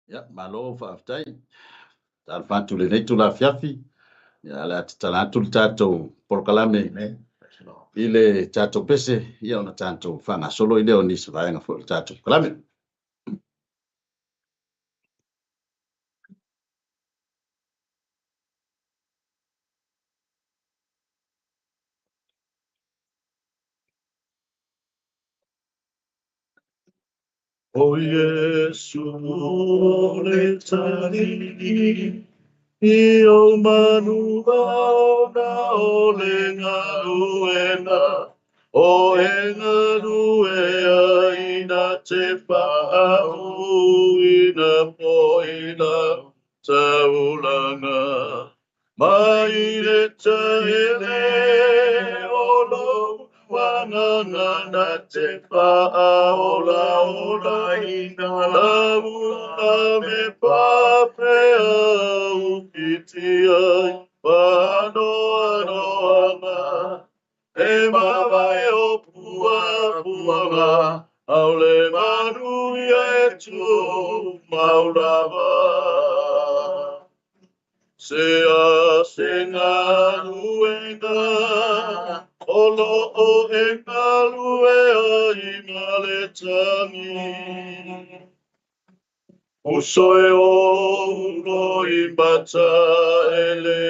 Ia, malo faafetai. Talofa atu i lenei itula afiafi. Ia, o le a tatala atu le tatou polokalame i le tatou pese, ia ona tatou faagasolo ai lea o nisi vaega foi o le tatou polokalame. O Iesu o le tali i ou manu ona o le galuega o e galue ai na te faauuina foi lau taulaga mai le taele o lou agaga na te faaolaolaina lau me papeau fiti ai faanoanoaga e mavae o puapuaga aole manuia e tumau lava. Se a se galuega o loo e galue ai ma le tagi. Uso e oulo i mata e le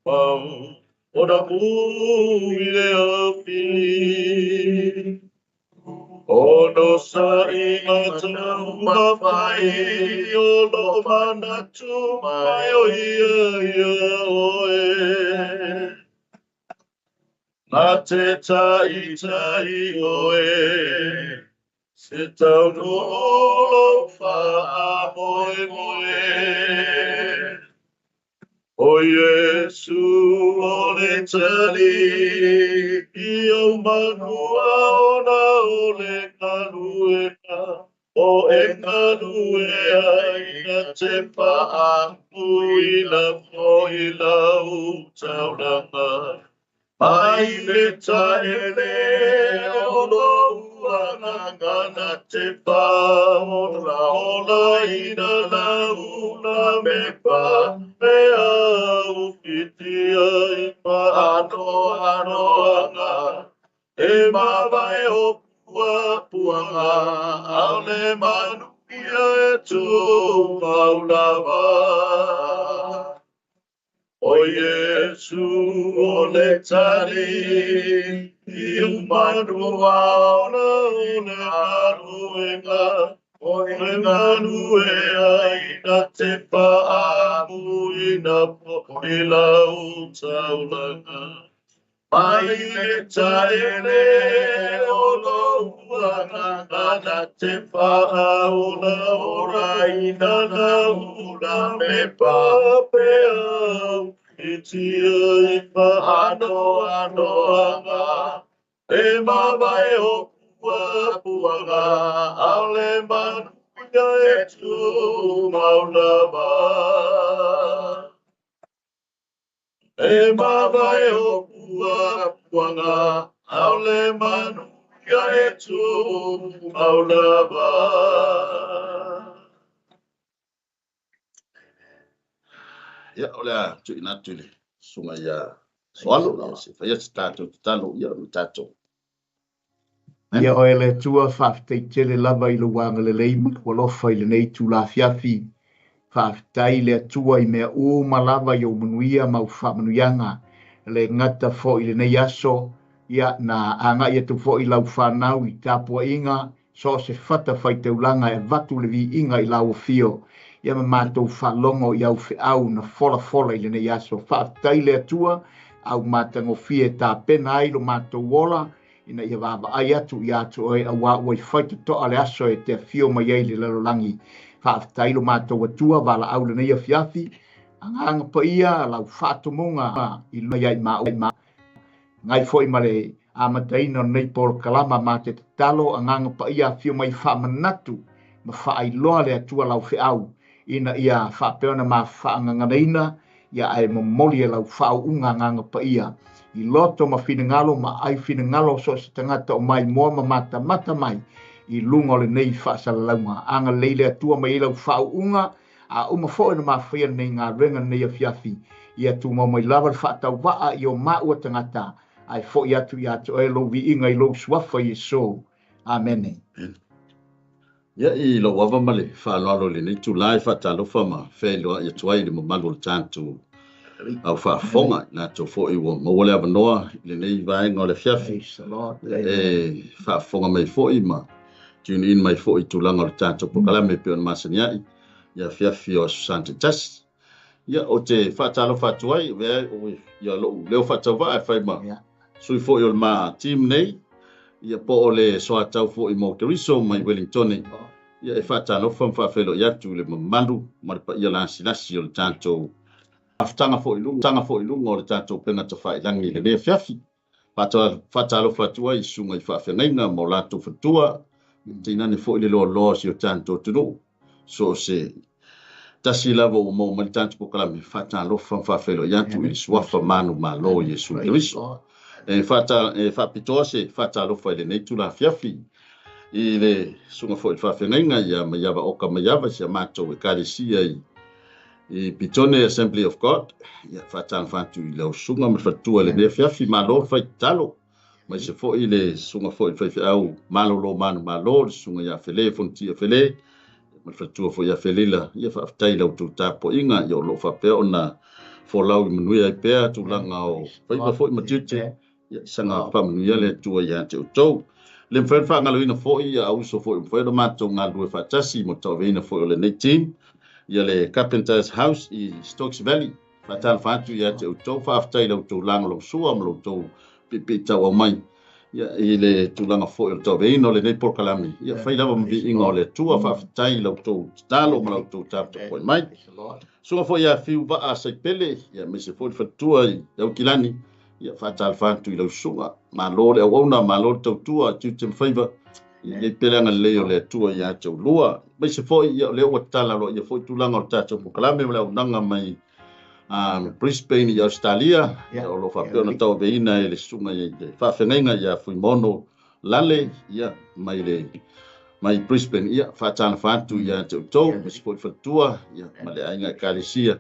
maumau, ona ui le afi. Ono sa i matau mawhai o lo manatu mai o ia ia oe. Nā te taitai oe, se taunuu lou faamoemoe. O Iesu o le tali i au manua ona o le galuega o e galue ai na te faauuina foi lau taulaga. Mai le taele o lou agaga na te faaolaolaina lau na me papeau fiti ai faanoanoaga. E mavae o puapuaga aole manuia e tumau lava. O Iesu o le tali i au manua ona o le galuega o e galue ai na te faauuina foi lau taulaga. Mai le taele o lou agaga na te faaolaolaina lau na me papeau fiti ai faanoanoaga. E mavae o puapuaga aole manuia e tumau lava. E mavae o puapuaga aole manuia e tumau lava. Ia, o le a tuuina atu i le susuga ia Soalo, ia se faia se tatou tatalo, ia o le tatou. Ia oe le Atua, faafetai tele lava i lou agalelei ma lou alofa i lenei itula afiafi. Faafetai le Atua i mea uma lava i ou manuia ma au faamanuiaga. E le gata foi i lenei aso, ia na agai atu foi lau fanau i tapuaiga, so o se fata faitaulaga e avatu le viiga i lau afio, ia ma matou faalogo i au feau na folafola i lenei aso. Faafetai le Atua, au matagofie tapena ai lo matou ola, ina ia vaavaai atu ia te oe auā ua i faitotoa le aso e te afio mai ai le lalolagi. Faafetai lo matou Atua, valaau lenei afiafi, agaga paia lau faatomuga i luna ia i maua. Ngai foi ma le amataina o lenei polokalama ma te tatalo, agaga paia afio mai faamanatu ma faailoa le Atua lau feau, ina ia faapea ona ma faagaganaina, ia ae momoli e lau faauuga agaga paia i loto ma finagalo ma ai finagalo so o se tagata o maimoa ma matamata mai, i luga o lenei faasalalauga. Agalelei le Atua mai ai lau faauuga, a uma foi ona mafaia lenei galuega lenei afiafi, ia tumau mai lava le faatauvaa i o maua tagata, ae foi atu ia te oe lou viiga i lou suafa Iesu. Amene. Ia i lou ava ma le faaaloalo i lenei itula e faatalofa ma feiloai atu ai i le mamalu o le tatou au faafofoga, i latou foi ua maua le avanoa i lenei vaega o le afiafi e faafofoga mai foi ma tune in mai foi i tulaga o le tatou polokalame e pei ona masani ai i afiafi o Aso Sa taitasi. Ia, ou te faatalofa atu ai, ia lou leo faatauvaa e fai ma sui foi o le ma team nei, ia po o le soatau foi mo Keriso mai Wellington. Ia e faatalofa ma faafeiloai atu i le mamalu ma le paia lasilasi o le tatou afutaga foi luga o le tatou upega tafailagi i lenei afiafi. Faatalofa atu ai i susuga i faafeagaiga ma o latou fatua, tainane foi le loaloa o si o tatou atunuu. So se tasi lava ua maua mai le tatou polokalame, faatalofa ma faafeiloai atu i le suafa manumalo o Iesu Keriso. E faapitoa se faatalofa i lenei itula afiafi i le susuga foi i le faafeagaiga ia Maiava Oka Maiava, si a matou ekalesia i Petone Assembly of God. Ia faatalofa atu i lau susuga ma le faletua i lenei afiafi, malo le faitalo. Mai se foi le susuga foi i le faifeau malolo manumalo, le susuga ia Fele Fonotia Fele, ma le faletua foi ia Felila. Ia faafetai i lau outou tapuaiga, ia o loo faapea ona folau i manuia ai pea tulaga o faiva foi ma tiute. Ia saga faamanuia le Atua ia te outou. Le mafai ona faagaloina foi ia auso foi mafai ona matou galulue faatasi mo le tauaveina foi o lenei team, ia le Carpenter's House i Stokes Valley. Faatalofa atu ia te outou, faafetai i la outou lagolagosua ma la outou piipiitauau mai ia i le tulaga foi o le tauaveina o lenei polokalame. Ia fai lava ma viiga o le Atua, faafetai i la outou tatalo ma la outou taputapuai mai. Susuga foi ia Fiu Vaa Saipele, ia aemaise foi le faletua i Aukilani, ia faatalofa atu i lau susuga. Malo le auauna, malo le tautua, tiute ma faiva, ia i pele agalelei o le Atua ia te oulua. Aemaise foi ia o lea ua tatala aloaia foi tulaga o le tatou polokalame ma le auaunaga mai Brisbane i Australia, ia o lo o faapea ona tauaveina e le susuga i le faafeagaiga ia Fuimono Lale, ia mai Brisbane. Ia faatalofa atu ia te outou, aemaise foi le faletua, ia ma le aiga ekalesia,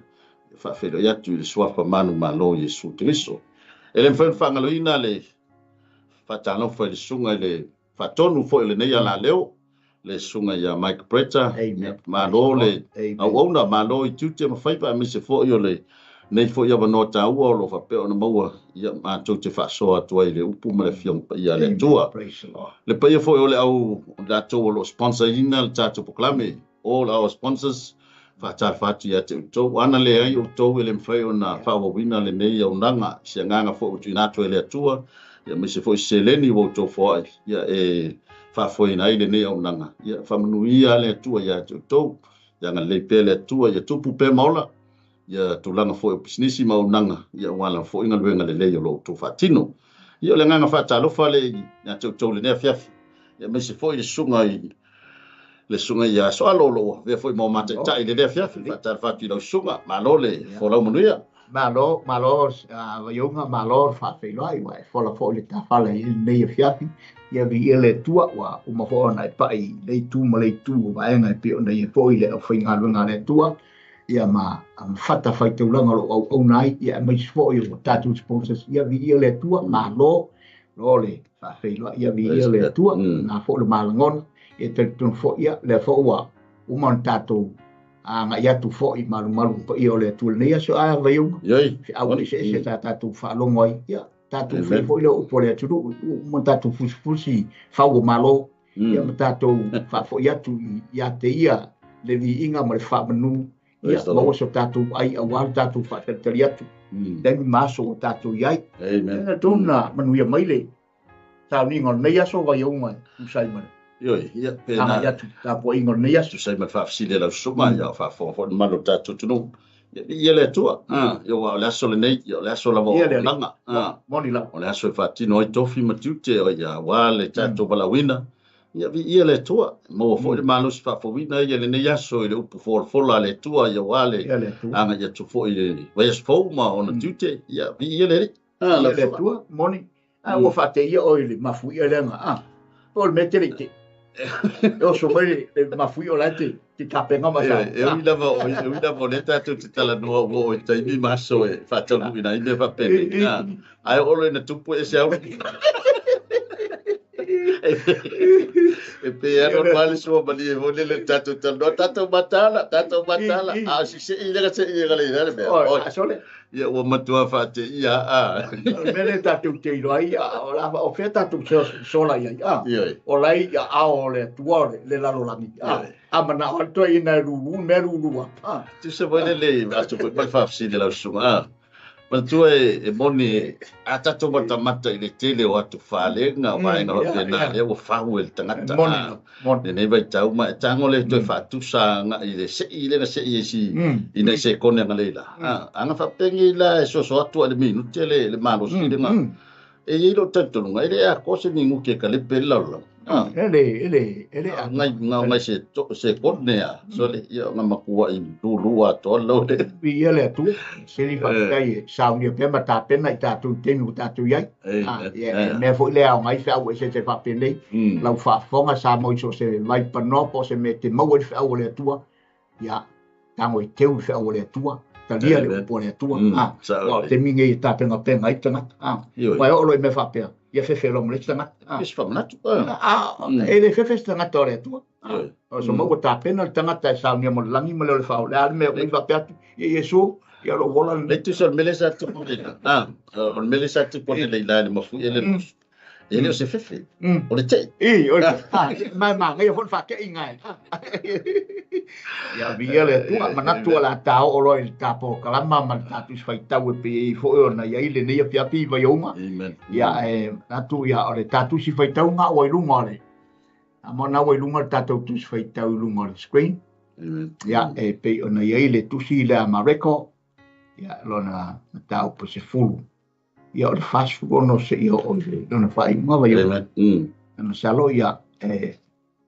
faafeiloai atu i le suafa manumalo o Iesu Keriso. E le mafai ona faagaloina le faatalofa i le susuga i le faatonu foi o lenei alaleo, le susuga ia Mike Bretta. Malo le auauna, malo i tiute ma faiva, aemaise foi o le nei foi avanoa taua o lo o faapea ona maua, ia matou te faasoa atu ai le upu ma le afioga paia a le Atua. Le paia foi o le au latou o lo o sponsorina le tatou polokalame, all our sponsors, faatalofa atu ia te outou. Ana leai outou e le mafai ona faaauauina lenei auaunaga, se agaga foi ua tuuina atu e le Atua, ia aemaise foi seleni ua outou foai, ia e faafoeina ai lenei auaunaga. Ia faamanuia le Atua ia te outou, ia agalelei pea le Atua, ia tupu pea ma ola, ia tulaga foi o pisinisi ma auaunaga, ia aua lava foi galuega lelei o lo outou faatino. Ia o le agaga faatalofa le ia te outou lenei afiafi, ia aemaise foi le susuga i le susuga ia Soalo o lo o avea foi ma o mataitai i lenei afiafi. Faatalofa atu i lau susuga, malo le folau manuia. Malo, malo, Vaiuga, malo le faafeiloai, ua e fola foi le tafala i lenei afiafi. Ia viia le Atua, ua uma foi ona e pai i le itu ma le itu o vaega e pei ona ia foi le aufaigaluega a le Atua, ia ma fata faitaulaga o lo o auauna ai, ia aemaise foi o tatou sponsors. Ia viia le Atua, malo lo le faafeiloai, ia viia le Atua, na foi le malagona, ia talitonu foi, ia lea foi ua uma ona tatou agai atu foi malumalu paia o le Atua lenei aso. A Vaiuga, feau eseese sa tatou faalogo ai, ia tatou fai foi le upu o le atunuu, uma tatou fusifusi fau o malo, ia ma tatou faafoi atu ia te ia le viiga ma le faamanu, ia maua so tatou ai aua le tatou faatalitali atu taimi ma aso ua tatou i ai. Amen. Tonu manuia mai le sauniga o lenei aso Vaiuga, tusa ai ma le Ioi, ia pena agai atu tapuaiga o lenei aso. Tusa ai ma le faafesili a lau susuga, ia o faafofoga foi le mamalu o le tatou atunuu. Ia viia le Atua, ia aua o le aso lenei, ia o le aso lava o auaunaga. Moni lava. O le aso e faatino ai tofi ma tiute, o ia aua le tatou valaauina. Ia viia le Atua, maua foi le malosi faafouina ia lenei aso i le upu folafola a le Atua, ia aua le agai atu foi i le vaiaso fou ma ona tiute. Ia viia le Alii. Viia le Atua, moni. Ua faateia oe i le mafuia lea, o le mea te le i te. E oso mai le mafuie o la e te tapenaga ma sa. E ui lava o lea tatou te talanoa ua oo i taimi ma aso e faataunuuina ai mea faapenei. Ae oo loa ina tupu e ese au. E pei lava ona vale sua malie foi lele le tatou talanoa, tatou mataala, tatou mataala, a o sisei lea ka sei e le le mea. Oi, sole. Ia ua matua faateia a. O le mea lea tatou te iloa ai, o la o fea tatou sola i ai. O la i aao o le Atua le lalolagi. A manao atu ai ina e lulu, mea lulu a. Tusa foi lele, aso foi mai faafesili lau susuga. Manatua e moni a tatou matamata i le tele o atu falega o vaega faapena lea ua fau e le tagata. Lenei vaitau ma e tago le toe faatusa agai i le sei lea na sei e si i nai sekone agalei la. Aga faapegi la e soso atu ai le minute le malosi le ga. E iai lou talitonuga e le atoa se minuti e kalepe le lalolagi. Ele ele ngai ngai se sekone a sole ia nga makuai lulu atoa lau le. Ia le Atua sili faafetai e saunia pea ma tapena i tatou taimi ua tatou i ai. Ia mea foi lea aoga ai feau eseese faapenei. Lau faafofoga sa mo i so o se vaipanoa po o se mea e te maua i le feau o le Atua. Ia tago e teu le feau o le Atua. Talia le upu o le Atua. Aua o le taimi lenei e tapenapena ai tagata. Aua e oo loa i mea faapea, ia fefe loa ma le isi tagata. Isi faamanatu. E le fefe se tagata o le Atua. O so maua tapena le tagata e saunia mo le lagi ma le o le fao. Le a le mea o faapea atu, ia Iesu, ia lou ola lenei. Le tusa o le mea lea sa tupu nei la. O le mea lea sa tupu nei la i le mafuie le loso. E le o se fefe, o le tei. I, o le ma manaia foi le faateiga e. Ia viia le Atua, manatu o le a ta oo loa i le ta polokalama ma le ta tusi faitau e pei ai foi ona i ai lenei afiafi i Vaiouga. Ia e manatu ia o le ta tusi faitauga ua i luga o le a mo na ua i luga o le tatou tusi faitau i luga o le screen. Ia e pei ona i ai le tusi lea a Mareko, ia lona mataupu 10. Ia o le 46 seia oo i le lona faaiuga Vaiouga. Masalo ia e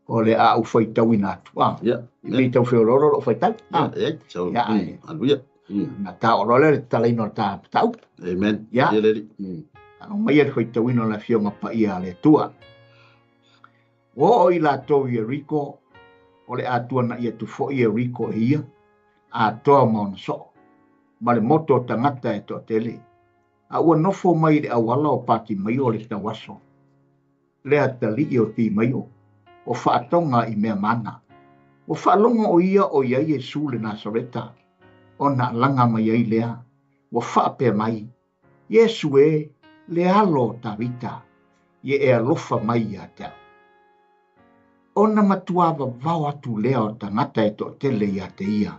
o le a ou faitauina atu. I pei tau feoloolo lou faitau. Ia, Hallelujah. Na ta o loa le tatalaina o le ta mataupu. Amen. Ia. Aumai le faitauina o le Afioga Paia a le Atua. Ua oo i latou i Ieriko, o le a tuana'i atu foi Ieriko e ia, atoa ma ona soo, ma le moto o tagata e toatele. A ua nofo mai i le auala o Patimaio le tauaso, le atalii o Timaio, o faatoga i mea mana. Ua faalogo o ia o i ai Iesu le Nasareta, ona alaga mai ai lea, ua faapea mai, Iesu e, le alo o Tavita, ia e alofa mai ia te au. Ona matua vavao atu lea o tagata e toatele ia te ia,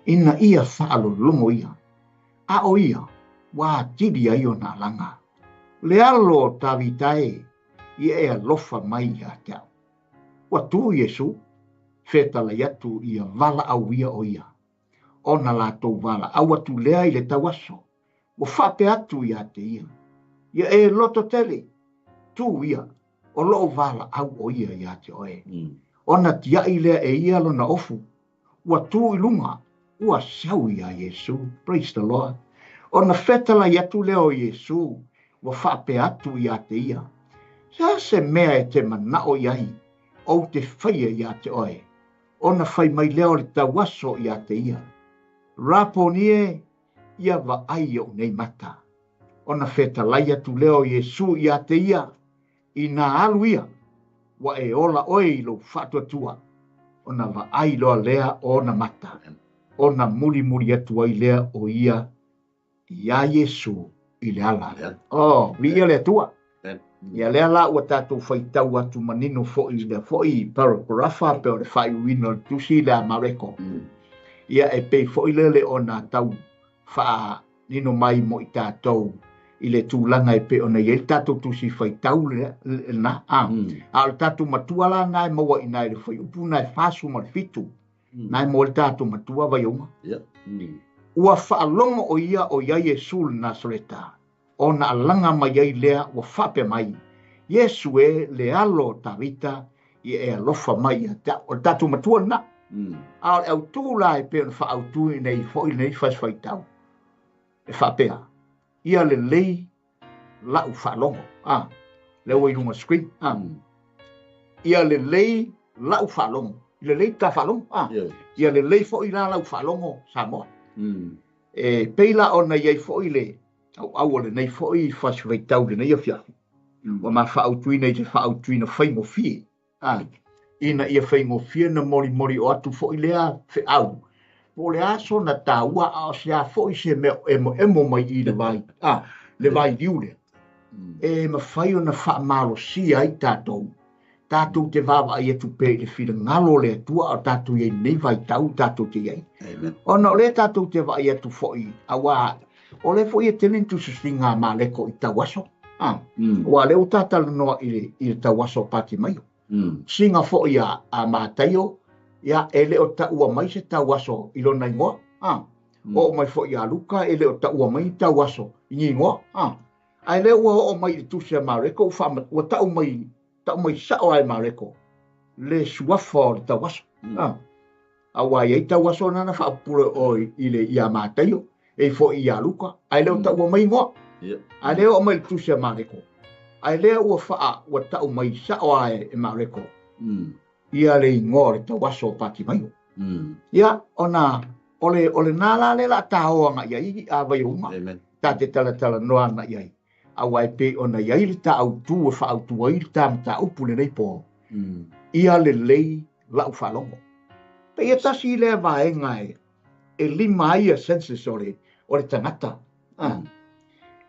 ina ia faalologo ia, a o ia ua atili ai ona alaga. Le alo o Tavita e, ia e alofa mai ia te au. Ua tu Iesu, fetalai atu ia valaau ia o ia. Ona latou valaau atu lea i le tauaso, ua faapea atu ia te ia, ia e loto tele, tu ia, o loo valaau o ia ia te oe. Ona tiai lea e ia lona ofu, ua tu i luga, ua sau ia Iesu. Praise the Lord. Ona fetalai atu lea o Iesu, ua faapea atu ia te ia, se se mea e te manao i ai, ou te faia ia te oe. Ona fai mai lea o le tauaso ia te ia, Raponi e, ia vaai i ou nei mata. Ona fetalai atu lea o Iesu ia te ia, ina alu ia, ua e ola oe i lou faatuatua. Ona vaai loa lea o ona mata, ona mulimuli atu ai lea o ia ia Iesu i le ala. Oh, viia le Atua. Ia lea la ua tatou faitau atu manino foi i lea foi paragrafa pe o le faaiuina o le tusi lea a Mareko. Ia e pei foi lele ona tau faanino mai mo i tatou i le tulaga e pei ona i ai le tatou tusi faitau lena. A o le tatou matua la na e maua i na i le fuaiupu na e 47. Na e maua le tatou matua Vaiouga. Ua faalogo o ia o ia Iesu le Nasareta, ona alaga mai ai lea ua faapea mai, Iesu e le alo o Tavita, ia e alofa mai ia te au. O le tatou matua lena. A o le autū la e pei ona faaautu i nei foi lenei fasi faitau, e faapea, ia lelei lau faalogo. Lea ua i luga screen. Ia lelei la'u faalogo, lelei ta faalogo, a ia lelei fo'i la lau faalogo, Samoa. E pei la ona i ai fo'i le auau o lenei fo'i fasifaitau i lenei afiafi, ua mafaautuina i se faautuina faigofie, a ina ia faigofie na molimoli o atu fo'i lea feau, po o le a sona taua, a o se a fo'i se mea emoemo mai i le vai, a le vailiu lea, e mafai ona faamalosia ai tatou, tatou te vaavaai atu pea i le finagalo o le Atua a o tatou i ai i lenei vaitau tatou te i ai. Ona o lea tatou te vaai atu foi, auā o lea foi e tele ni tusitusiga a Mareko i tauaso, a, aua o lea ua ta talanoa i le, i le tauaso o Patimaio. Tusiga foi a, a Mataio, ia, e le o taua mai se tauaso i lona igoa, a. Oo mai foi ia Luka, e le o taua mai ni tauaso i ni igoa, a. Ae lea ua oo mai i le tusi a Mareko, ua faama, ua tau mai, tau mai sao lava e Mareko le suafa o le tauaso. A, aua e i ai tauaso na na faapupula o i le ia Mataio, e i foi ia Luka, ae le o taua mai igoa. Ae lea oo mai i le tusi a Mareko, ae lea ua faa, ua tau mai sao lava e Mareko ia le igoa o le tauaso o Patimaio. Ia, ona o le, o lena la lea o le a taoa agai i ai a Vaiouga, ta te talatalanoa agai i ai, aua e pei ona i ai le ta autu e faaautu ai le ta mataupu i lenei po, ia lelei la'u faalogo. Pei e tasi lea vaega e, e lima ai ia senses o le, o le tagata, a,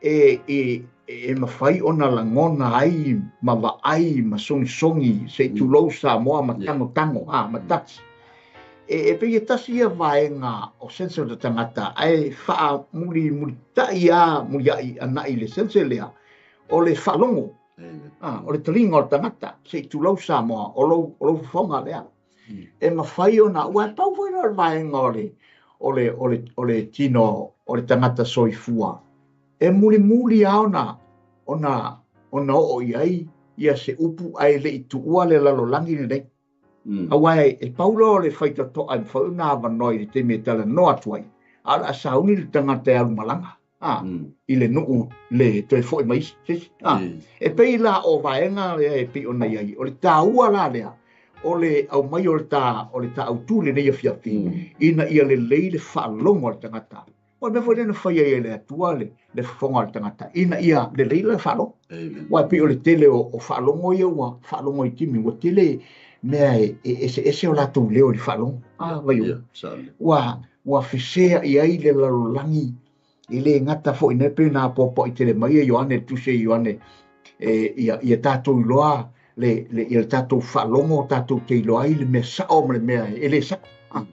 e, e, e mafai ona lagona ai ma vaai ma sogisogi, se i tulou Samoa, ma tagotago, a, ma touch. E, e pei e tasi ia vaega o sense o le tagata, ae faamulimulita'i a mulia'i ana'i i le sense lea, o le faalogo, a, o le taliga o le tagata, se i tulou Samoa, o lou, o lou fofoga lea. E mafai ona, aua e pau foi lea o le vaega o le, o le, o le, o le tino o le tagata soifua, e mulimuli lava ona, ona, ona oo i ai ia se upu ae le i tuua le lalolagi lenei. Aua e pau lea o le faitotoa e mafai ona avanoa i le taimi e talanoa atu ai, a o le a sauni le tagata e alu malaga, a, i le nuu le toe foi mai se isi. A, e pei la o vaega lea e pei ona i ai, o le taua la lea o le aumai o le ta, o le ta autu i lenei afiafi, ina ia lelei le faalogo a le tagata. O le mea foi lea na fai ai e le Atua le, le fofoga o le tagata, ina ia lelei le faalogo. Aua e pei o le tele o, o faalogo ia ua faalogo i timi, ua tele mea e, e eseese o latou leo i le faalogo. A, Vaiulu. Ua, ua feseai ai le lalolagi, e le gata foi nei pei ona apoapoai tele mai e Ioane, le tusi a Ioane, e, ia, ia tatou iloa le, le, ia le tatou faalogo, tatou te iloa ai le mea sao ma le mea e le sao. Ah,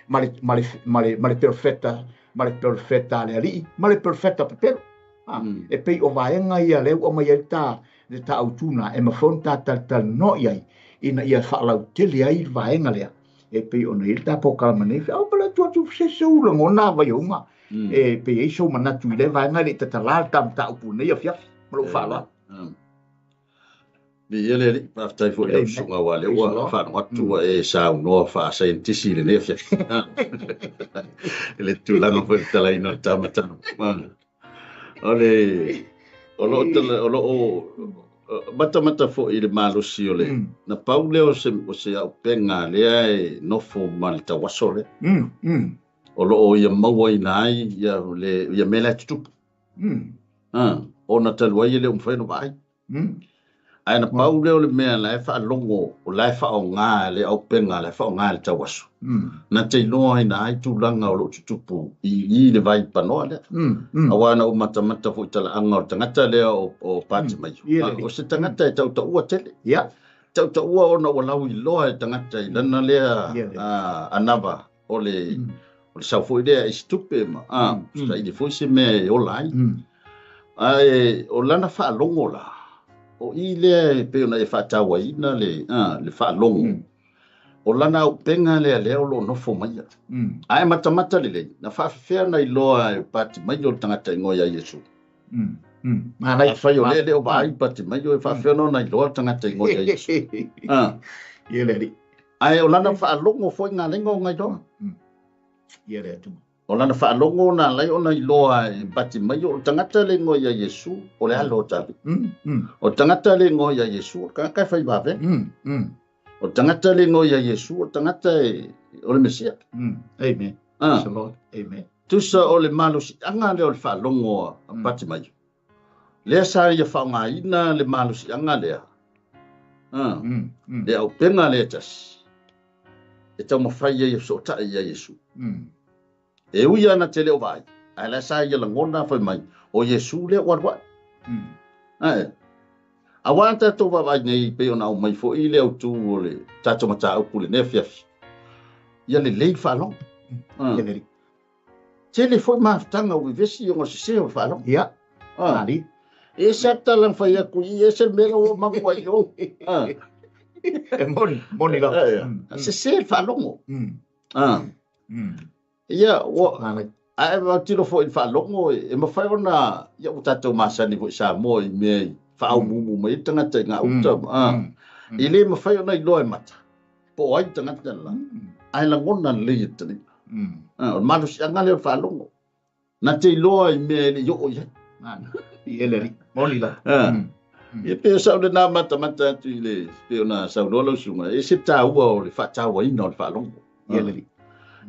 ma le, ma le, ma le, ma le perofeta, ma le perofeta a le Alii, ma le perofeta pepelo. Ah, e pei o vaega ia lea ua aumai ai le ta, le ta autuna e mafai ona ta talatalanoa i ai, ina ia faalautele ai le vaega lea, e pei ona i ai le ta polokalame nei. Au pele atu atu se se u lagona Vaiouga, e pei ai sou manatu i lea vaega e le i tatalā le ta mataupu i lenei afiafi, ma lou faaaloalo. Viia le Alii, faafetai foi i lau susuga aua o lea ua faalogo atu ua e saunoa faa-saienitisi i lenei afiafi. I le tulaga foi o le talaina o le ta mataupu. O le, o lo o tala, o lo o matamata foi i le malosi o le, na pau lea o se, o se auupega lea e nofo ma le tauaso lea. O lo o ia mauaina ai ia le, ia mea la e tutupu. Ona talu ai e le o mafai ona vaai. Ae na pau lea o le mea la e faalogo, o la e faaaoga le auupega, la e faaaoga le tauaso. Na te iloaina ai tulaga o lo o tutupu i i le vai panoa lea. Aua na ou matamata foi i talaaga o le tagata lea o, o Patimaio. O se tagata e tautaua tele. Tautaua ona ua lauiloa e tagata i lana lea anava o le, o le sau foi lea i se tupe ma, a, saili foi se mea e ola ai. Ae o lana faalogo la, o i lea e pei ona e faatauaina le, a, le faalogo, o lana auupega lea lea o lo o nofo maia. Ae matamata lelei, na faafefea ona iloa e Patimaio le tagata igoa ia Iesu? Afai o lea e le o vaai Patimaio, e faafefea ona iloa le tagata igoa ia Iesu? A. Ia le Alii. Ae o lana faalogo foi galega o gailoa. Ia le Atua. O lana faalogo na ala ai ona iloa e Patimaio, o le tagata le igoa ia Iesu, o le alo o Tavita. O le tagata le igoa ia Iesu, o le tagata e fai vavega. O le tagata le igoa ia Iesu, o le tagata e, o le Mesia. Amen. Ah. Praise the Lord. Amen. Tusa o le malosiaga lea o le faalogo a Patimaio. Lea sa ia faaaogaina le malosiaga lea. Ah. Le auupega lea e tasi. E taumafai ai e fesootai ia Iesu. E ui lava na te le o vaai, ae la sa ia lagona fai mai, o Iesu lea ua alu ae. Ae, auā tatou vaavaai nei pei ona aumai foi le autu o le tatou mataupu i lenei afiafi, ia lelei le faalogo. Ia lelei. Tele foi mafutaga ua vevesi ona o sese o le faalogo. Ia, mali. E ese lava le tala na fai atu i i, ese le mea la ua magu ai i o. E moni, moni lava. Sese le faalogo. Ia, ua, ae autilo foi i le faalogo, e mafai ona, ia ua tatou masani foi i Samoa i mea i faaumuumu mai ai le tagata i gauta. E le mafai ona iloa e mata, po o ai le tagata le la, ae lagona lelei e le taliga. O le malosiaga lea o le faalogo. Na te iloa i mea e le i oo i ai. I le alii, moni lava. Ia pei o sau lena matamata atu i le, pei ona saunoa lau susuga, e ese le taua o le faatauaina o le faalogo. Ia le alii.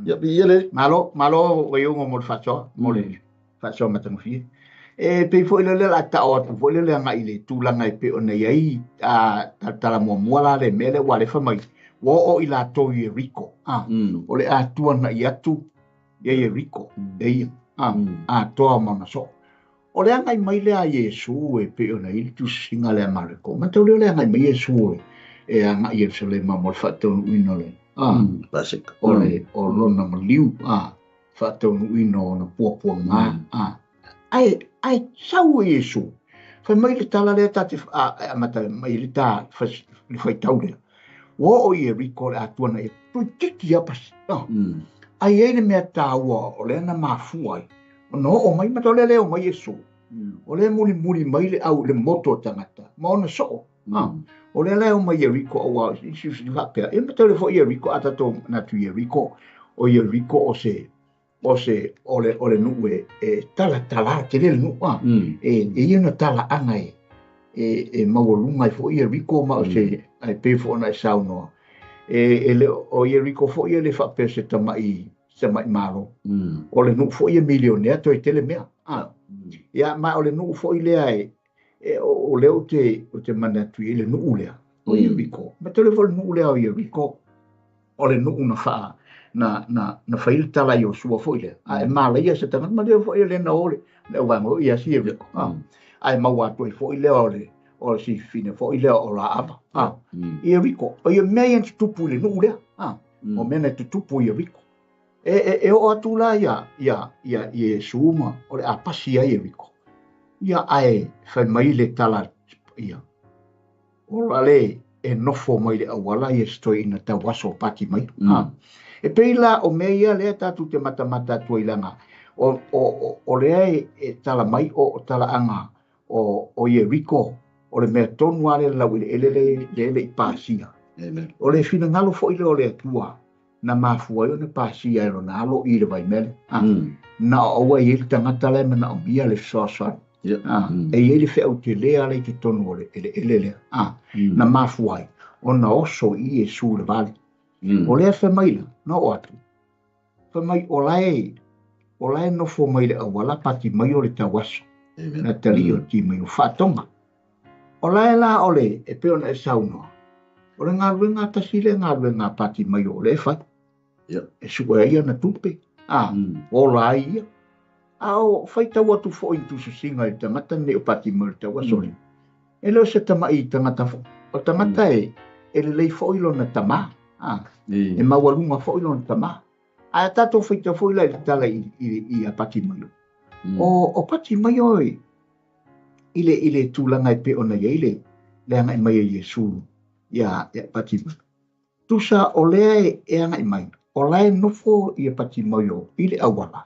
Ia, ia le Malo, malo Vaiuga mo le faasoa, mo le faasoa matagofie. E pei foi lea o le a tao atu foi lea agai i le tulaga e pei ona i ai a talatala muamua la le mea lea ua alefa mai, ua oo i latou i Ieriko. O le Atua na'i atu ia Ieriko, e ia, atoa ma ona soo. O le agai mai lea a Iesu e pei ona i ai le tusisiga lea a Mareko. Matau lea o le agai mai Iesu e agai i Ierusalema mo le faataunuuina o le Paseka. O le o lona maliu, faataunuuina o ona puapuaga, Ae, ae sau e Iesu. Fai mai le tala lea ta te e amata mai le ta le faitau lea. Ua oo i Ieriko le Atua na ia toeitiiti lava pasi. Ae i ai le mea taua o lea na mafua ai ona oo mai, matau lea lea o mai Iesu. O lea mulimuli mai le au le moto o tagata ma ona soo. O lea la e o mai Ieriko auā o isi isi faapea. Ia matau lea foi Ieriko a tatou manatu i Ieriko, o Ieriko o se o se o le o le nuu e e talatala tele le nuu a. E e ia ona talaaga e e e maualuga ai foi Ieriko ma o se ae pei foi ona e saunoa. E e le o Ieriko foi e le faapea se tama'i se tama'i malo. O le nuu foi e milionea toe tele mea. Ia ma o le nuu foi lea e e o lea ou te ou te manatu i le nuu lea o Ieriko. Matau lea foi le nuu lea o Ieriko o le nuu na faa na na na fai le tala i Iosua foi lea. A e malaia se tagata ma lea foi le na o le le auvaega o ia si Ieriko. Ae maua atu ai foi lea o le o le sifine foi lea o Raava. Ieriko. O ia mea ia na tutupu i le nuu lea. O mea na tutupu i Ieriko. E, e, e oo atu la ia, ia, ia Iesu ma o le a pasi ai Ieriko. Ia ae fai mai le tala ia. O la le e nofo mai le auala ia se toeaina tauaso pati mai. E pei la o mea ia lea tatou te matamata atu ai leaga o, o, o, o lea e, e tala mai o, o talaaga o, o Ieriko o le mea tonu lava lea le laueleele le, le le i pasia. Amen. O le finagalo foi lea o le Atua na mafua ai ona pasia e lona alo i le vaimea lea. Na o aua e i ai le tagata la e manaomia le fesoasoani. E i ai le feau tele lava lea i totonu o le eleele lea. Na mafua ai ona oso i Iesu i le vale. O lea fai mai la, na oo atu, fai mai o la e, o la e nofo mai le auala pati mai o le tauaso. Amen. Na talii o Timaio faatoga. O la e la o le, e pei ona e saunoa, o le galuega tasi lea galuega a Patimaio o lea e fai. E sue ai ana tupe, ola ai ia. A o faitau atu foi i tusisiga i le tagata lenei o Patimaio i le tauaso lea. E le o se tama'i tagata foi. O le tagata e, e lelei foi lona tamā. E maualuga foi lona tamā. Ae a tatou faitau foi la i le tala i, i, i a Patimaio. O, o Patimaio e, i le, i le tulaga e pei ona i ai le, le agai mai a Iesu ia, ia Patimaio. Tusa o lea e, e agai mai, o la e nofo ia Patimaio i le auala,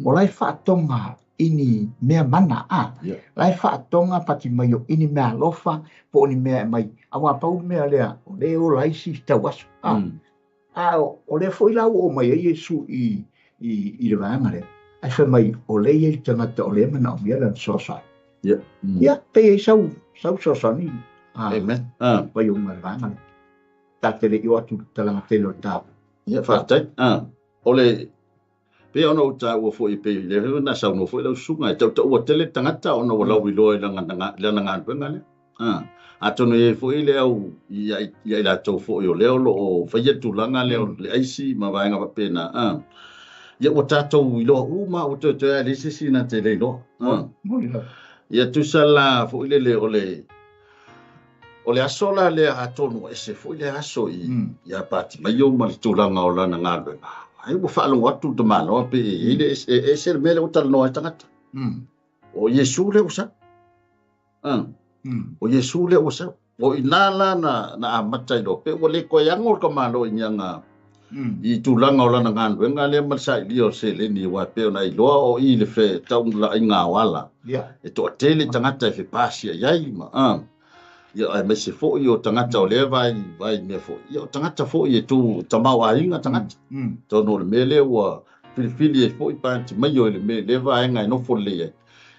o la e faatoga i ni mea mana, a, la e faatoga Patimaio i ni mea alofa, po o ni mea e aumai, auā pau le mea lea, o lea e ola ai si tauaso, a. A o lea foi la ua oo mai ai Iesu i, i le vaega lea. Ae fai mai o lea e i ai le tagata o lea e manaomia lana fesoasoani. Ia, pei ai sau fesoasoani. Amen. Vaiuga i le vaega lea. Ta te le i oo atu i le talaga tele o le taua. Ia, faafetai. O le pei ona ou taua foi pei lea foi na saunoa foi lau susuga e tautaua tele tagata ona ua lauiloa i lana galuega lea. Atonu e i ai foi le au ia i latou foi o lea o lo o faia tulaga lea o le aisi ma vaega faapena. Ia ua tatou iloa uma ua toe a le isi na te le iloa. Ia tusa la foi lele o le aso la lea atonu ese foi le aso i ia Patimaio ma le tulaga o lana galuega. Ai ua faalogo atu le tamaloa pe i le ese le mea lea ua talanoa ai tagata. O Iesu lea ua sau. O Iesu lea ua sau. O ina la na amata i loa pe ua le koe ango le tamaloa i niaga i tulaga o lana galuega lea ma le sailia o seleni ua pe ona iloa o i le fe tau la inga o ala. E toatele tagata e fepasia i ai ma ia aemaise foi o tagata o lea vai mea foi. Ia o tagata foi e tu tamau aiga tagata. Tonu o le mea lea ua filifili ai foi Patimaio i le mea lea vaega e nofo lelei ai.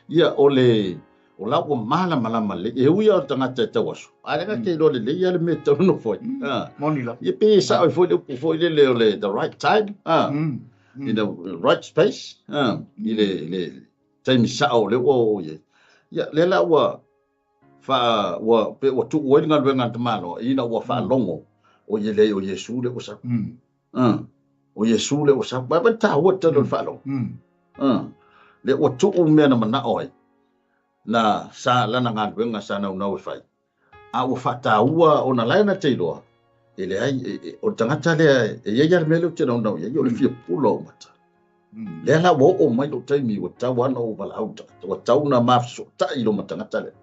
Ia o le o la ua malamalama lelei. E ui lava o le tagata e tau aso. Ae le te iloa lelei lava le mea e tau nofo ai. Moni lava. Ia pei e sao ai foi le upu foi lele o le the right time. In the right space. I le taimi sao o lea ua oo i ai. Ia lea la ua ua pe ua tuu ai le galuega a le tamaloa ina ua faalogo o ia lea o Iesu lea ua sau. O Iesu lea ua sau. Vai vai taua tele o le faalogo. Lea ua tuu mea na manao ai na sa lana galuega sa naunau e fai. A ua faataua ona lae na te iloa e leai o le tagata lea e i ai lava le mea lea ou te naunau i ai o le fia pula o mata. Lea la ua oo mai lou taimi ua tau ana ou valaau tagata, ua tau na mafesootai i loma tagata lea.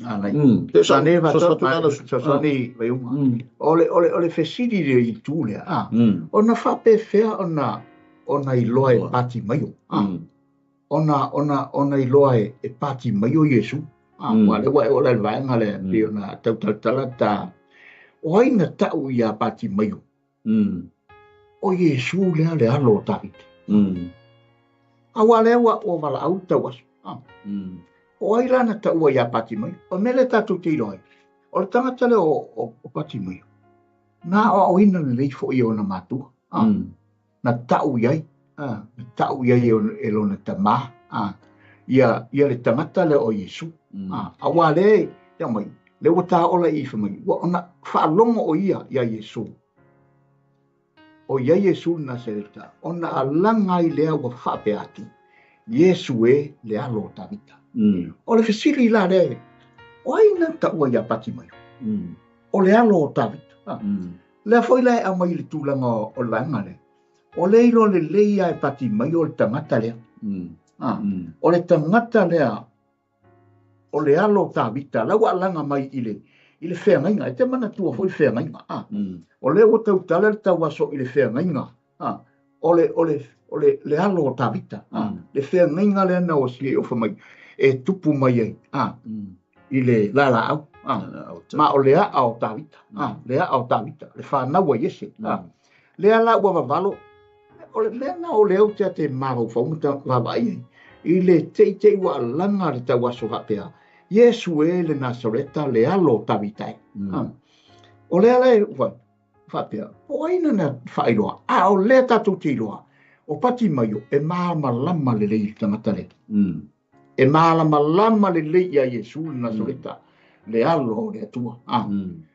Alai. Fesoasoani Vaiuga. O le fesili le i tu lea. Ona faapefea ona iloa e Patimaio. Ona iloa e Patimaio Iesu. Ua lea ua e ola i le vaega lea pei ona tautalatala ta. O ai na tau ia Patimaio? O Iesu lea le alo o Tavita. Aua lea ua valaau tau aso. O ai la na taua ia Patimaio? O mea lea tatou te iloa ai. O le tagata lea o Patimaio. Na aoaoina lelei foi e ona matua. Na tau i ai. Na tau i ai e lona tamā. Ia le tagata lea o Iesu. Aua lea, ia mai, lea ua taola i fai mai, ua ona faalogo o ia ia Iesu. O ia Iesu le Nasereta, ona alaga ai lea ua faapea atu, Iesu e le alo o Tavita. O le fesili la lea, o ai na taua ia Patimaio? O le alo o Tavita. Lea foi la e aumai i le tulaga o le vaega lea. O le iloa lelei ia e Patimaio le tagata lea. O le tagata lea, o le alo o Tavita, la ua alaga mai i le feagaiga. E te manatua foi feagaiga. O lea ua tautala le tauaso i le feagaiga. O le alo o Tavita. Le feagaiga lea na osi e ofa mai, e tupu mai ai i le lalaau. Ma o le aa o Tavita. Le aa o Tavita. Le whanau a Iese. Lea la ua vavalo. O le mea na o le au te ate mafaufau ma vaavaai ai. I le teitei ua alaga le tauaso faapea. Iesu e le Nasareta le alo o Tavita e. O lea la e faapea, o ai na faailoa? A o lea tatou te iloa. O Patimaio e malamalama lelei i le tagata lea. E malamalama lelei ia Iesu le Nasareta, le alo o le Atua.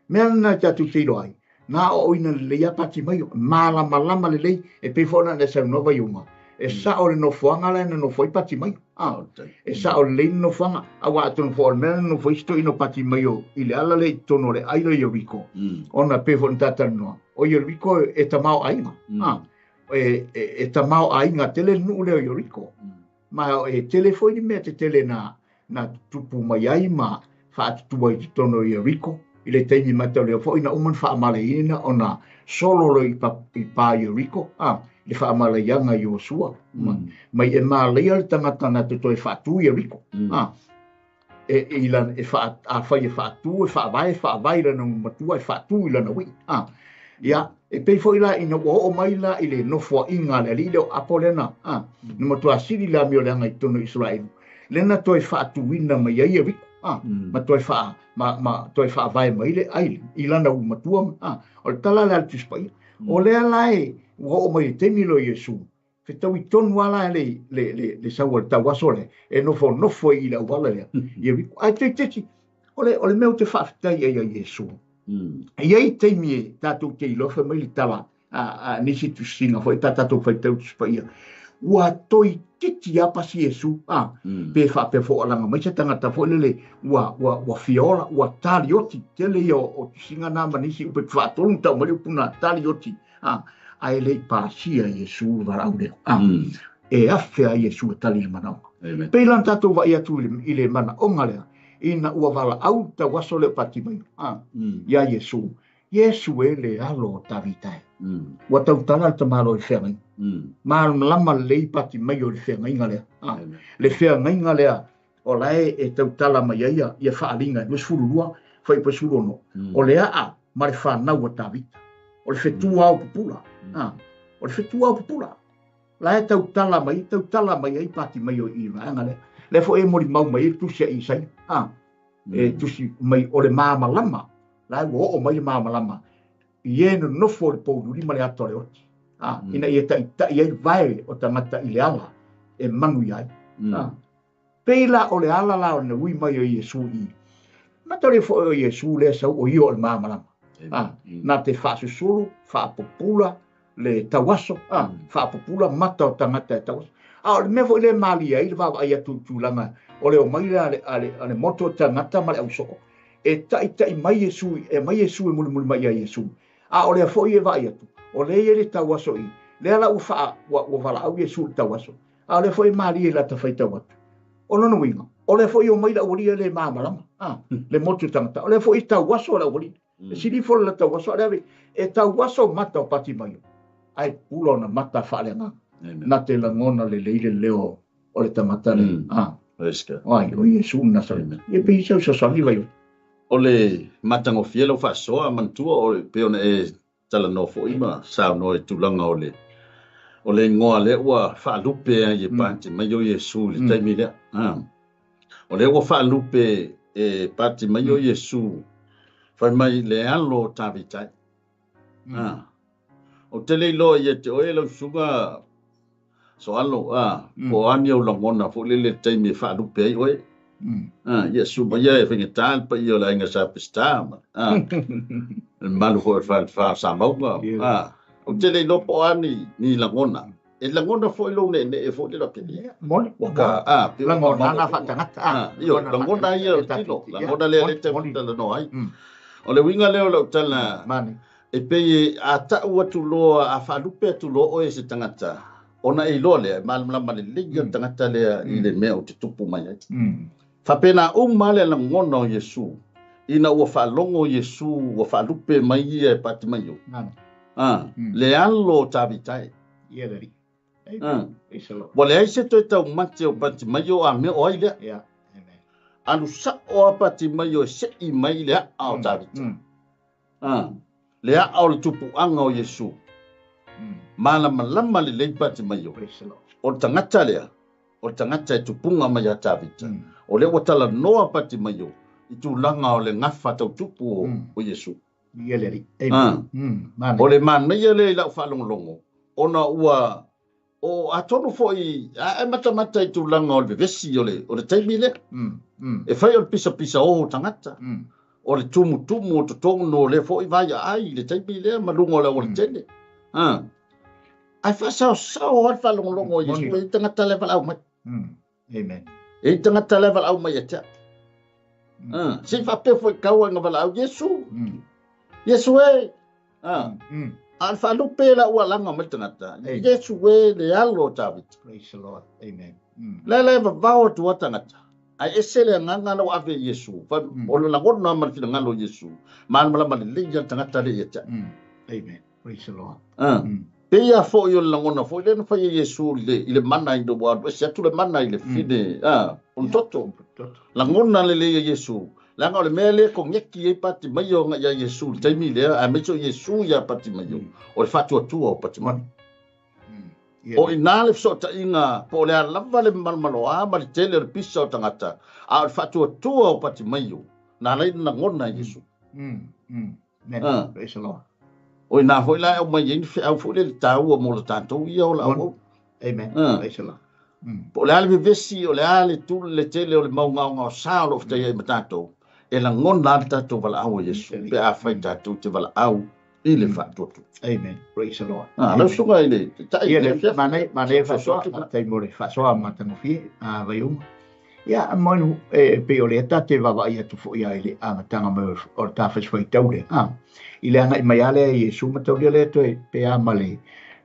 Mea na tatou te iloa ai. Na aoaoina lelei ia Patimaio, malamalama lelei, e pei foi ona saunoa Vaiuga. E sao le nofoaga lea na nofo ai Patimaio. E sao lelei le nofoaga. Aua atonu foi o le mea na nofo ai si toeaina o Patimaio i le ala lea i totonu o le ai lea i Ieriko. Ona pei foi ona tatalanoa, o Ieriko e tamao aiga. E tamao aiga tele le nuu lea o Ieriko. Ma e tele foi ni mea tetele na tupu mai ai ma faatutua i totonu o Ieriko. I le taimi matau lea foi na uma na faamalaina ona solo loa i pa Ieriko. Le faamalaiaga i Iosua. Mai e malaia le tagata na te toe faatu Ieriko. E afai e faatu, e faavae, faavae i lana matua, e faatu i lana ui. Ia, E pei foi la ina ua oo mai la i le nofoaiga a le alii lea o Apo lea na, a, na matua sili le amioleaga i totonu o Isaraelu, lea na toe faatuina mai ai Ieriko, a, ma toe faa, ma, ma toe faavae mai le ai i lana ulu matua, a. O le tala lea a le Tusi Paia. O lea la e ua oo mai i le taimi lea o Iesu, fetaui tonu lava la le, le, le, le sau a le tauaso lea, e nofonofo ai i le auala lea, i Ieriko. Ae toeitiiti, o le, o le mea ou te faafetai ai ia Iesu, e i ai taimi e tatou te iloa fai mai le tala a, a nisi tusiga foi ta tatou faitau Tusi Paia, ua toeitiiti lava pasi Iesu, a, pe faapea foi o alaga mai se tagata foi lele ua, ua, ua fia ola, ua talioti, tele ia o, o tusiga na ma nisi upu e faatolu na tau mai le upu na talioti, a, ae le i pasia Iesu le valaau lea. A, e afe a Iesu e tali i le manaoga. Amen. Pei la ona tatou vaai atu i le, i le manaoga lea, ina ua valaau le tauaso lea o Patimaio, a, iā Iesu, Iesu e le alo o Tavita e. Ua tautala le tamaloa i le feagaiga. Malamalama lelei Patimaio i le feagaiga lea. A, le feagaiga lea o la e e tautala mai ai ia, ia faaaliga e 22, fuaiupu e 16, o le aa ma le fanau a Tavita, o le fetu ao pupula, a, o le fetu ao pupula. La e tautala mai, tautala mai ai Patimaio i le vaega lea. Lea foi e molimau mai ai le tusi a Isaia, a, e tusi mai o le malamalama, la e ua oo mai le malamalama i e nonofo i le pouliuli ma le ata o le oti, a, ina ia taitai ai le vae o tagata i le ala e manuia ai. A, pei la o le ala la o le ui mai o Iesu i matalia foi o Iesu lea sau o ia o le malamalama. A, na te faasusulu, faapupula le tauaso, a, faapupula mata o tagata e tauaso. A o le mea foi lea e malie ai le vaavaai atu i tulaga o le omai lea a le, a le, a le motu o tagata ma le ausoo, e taitai mai Iesu, e aumai Iesu e mulimuli mai ia Iesu. A o lea foi e vaai atu, o lea e i ai le tauaso i, lea la ua faa, ua, ua valaau Iesu i le tauaso. A o lea foi e malie i lata faitau atu. O lona uiga, o lea foi e omai le aualii e le malamalama, a, le motu o tagata. O lea foi e tauaso le aualii. E sili ifo le tauaso, a lea e tauaso mata o Patimaio, ae pula ona mata faaleagaga. Na te lagona lelei le leo o le tagata lea. A, o ai, o Iesu o Nasareta. Ia pei se fesoasoani Vaiola. O le matagofie lau faasoa manatua o pei ona e talanoa foi ma saunoa i tulaga o le o le igoa lea ua faalupe ai e Patimaio Iesu i le taimi lea. O lea ua faalupe e Patimaio Iesu fai mai le alo o Tavita. Ou te le iloa ia te oe lau susuga Soalo, a, po o a ni ou lagona foi lele i le taimi e faalupe ai oe. A, Iesu ma ia e faigata le paia o le aiga Sa Peseta, ma, a, le mamalu foi o le falefa o Samauga, a, ou te le iloa po o a ni, ni lagona. E lagona foi lou ne'ene'e foi lele ake. Moni, Ua ka, a, pe ua lagona maua na foi. faatagata, a, A, io, lagona ia o le tino, lagona lea lea e tau talanoa ai. O le uiga lea o lau tala, Mani. E pei a tau atu loa, a faalupe atu loa oe e se tagata, ona e iloa lea, e malamalama lelei le tagata lea i le mea o te tupu mai ai. Faapena uma le lagona o Iesu, ina ua faalogo Iesu ua faalupe mai ia e Patimaio, a, le alo o Tavita e. Ia le Alii. Ua leai se toe taumate o Patimaio a mea o ai lea. Alu sao a Patimaio e sei mai i le aa o Tavita. A, le aa o le tupuaga o Iesu. Malamalama lelei Patimaio, o le tagata lea, o le tagata e tupuga mai ia Tavita. O lea ua talanoa Patimaio i tulaga o le gafa tautupu o Iesu. A, o le manaia lea i lau faalogologo, ona ua O atonu foi a e matamata i tulaga o le vevesi o le o le taimi lea. E fai o le pisapisa o tagata. O le tumutumu o totonu o lea foi vai aai i le taimi lea ma luga o le aualatele. A. Ae faasaosao lava le faalogologo o Iesu e i tagata la e valaau mai. Amen. E i tagata la e valaau mai ia te au. Se i faapea foi kaua ina valaau Iesu. Iesu e. A. A o le faalupe la ua alaga mai le tagata. Iesu e le alo o Tavita. Praise the Lord. Amen. La la e vavao atu a tagata. Ae ese le agaga la ua ave i Iesu. O le lagona ma le finagalo o Iesu. Malamalama lelei le tagata lea ia te au. Amen. Praise the Lord. Pei lava foi o le lagona foi lea na fai e Iesu i le, i le mana ina ua alu ese atu le mana i le fine, a, o le toto. Lagona lelei e Iesu. Leaga o le mea lea e koneki ai Patimaio agai ia Iesu i le taimi lea, aemaise o Iesu ia Patimaio, o le faatuatua o Patimaio. O i ina le fesootaiga po o le a lava le malomaloa ma le tele o le pisa o tagata, a o le faatuatua o Patimaio na ala ai ona lagona e Iesu. O i ina foi la e aumai ai ni feau foi lele taua mo le tatou ia ola auau. Po o le a le vevesi, o le a le tule le tele o le mau gaogaosa o lo o fetai ai ma tatou, e lagona lava le tatou valaau a Iesu pe afai tatou te valaau i le faatuatua. Amen. Praise the Lord. Ah, lau susuga i le Taitai. Ia, le manaia, manaia faasoa, faafetai mo le faasoa matagofie, a Vaiuga. Ia, mo e pei o lea ta te vaavaai atu foi lava i le amataga mai o le ta fasifaitau lea, a, i le agai mai lava lea i Iesu mataulia lea toe pe a ma le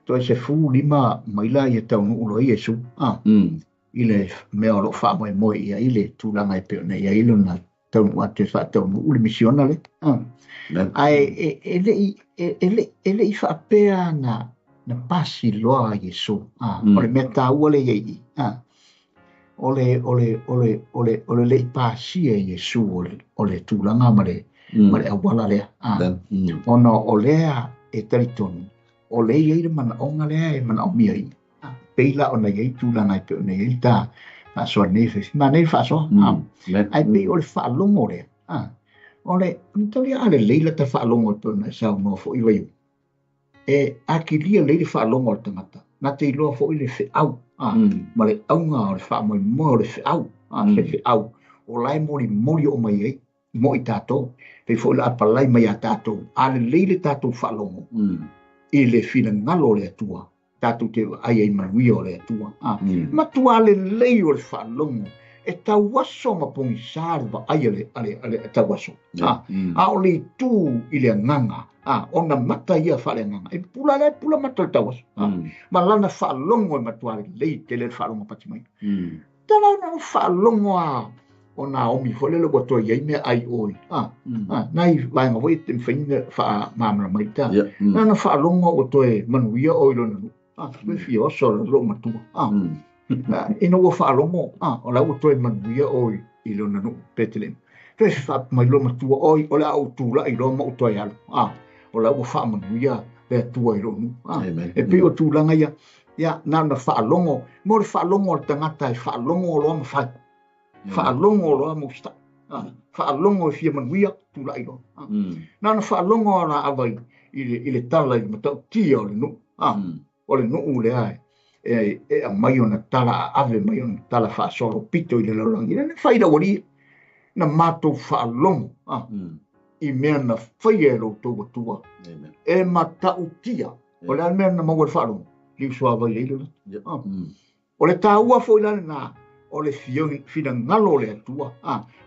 toe 15 maila ia taunuu loa Iesu, a, i le mea o lo o faamoemoe i ai le tulaga e pei ona i ai lona taunuu atu e faataunuu le misiona lea. Ae e le i faapea na pasi loa Iesu. O le mea taua lea i i. O le le i pasia Iesu o le tulaga ma le auala lea. Ona o lea e talitonu, o lea i ai le manaoga lea e manaomia i. Pei la ona i ai tulaga e pei ona i ai ta faasoa nei fefi. Manaia le faasoa. Ae pei o le faalogo lea. O le mataulia a lelei la ta faalogo e pei ona e saunoa foi Vaiuga. E akilia lelei le faalogo a le tagata. Na te iloa foi le feau. Ma le auga o le faamoemoe o le feau. Se feau. O la e molimoli o mai ai mo i tatou. Pei foi la apalai mai a tatou. A lelei le tatou faalogo i le finagalo o le Atua. Tatou te vaai ai manuia o le Atua. Matua lelei o le faalogo e tauaso ma pogisa le vaai a le tauaso. A o le itu i le agaga, ona mata ia faaleagaga. E pula lea, pula mata o le tauaso. Ma lana faalogo e matua lelei tele le faalogo pati mai. Tala ona faalogo a o Naomi foi lele ua toe i ai mea ai oi. Nai vaega foi e te mawhai na whaamamara mai ta. Nana faalogo ua toe manuia oi lona nuu. Toe fia oso le loo matua. Ina ua faalogo, o la ua toe manuia oi i lona nuu Petelema. Toe faapea mai loo matua oi, o le a ou tulai loa ma ou toe alu. O la ua faamanuia le Atua i lou nuu. E pei o tulaga ia, ia, na ona faalogo, mo le faalogo o le tagata e faalogo loa ma fai. Faalogo loa ma usita'i. Faalogo e fia manuia, tulai loa. Na ona faalogo a la ava i le tala i le matautia o le nuu. O le nuu lea e aumai ona tala a ave mai ona tala faasolo pito i le lalolagi. Na fai lau alii, na matou faalogo i mea na faia e lo outou Atua. E matautia. O le a le mea na maua le faalogo, liu suavai ai le loto. O le taua foi la lena, o le finagalo o le Atua,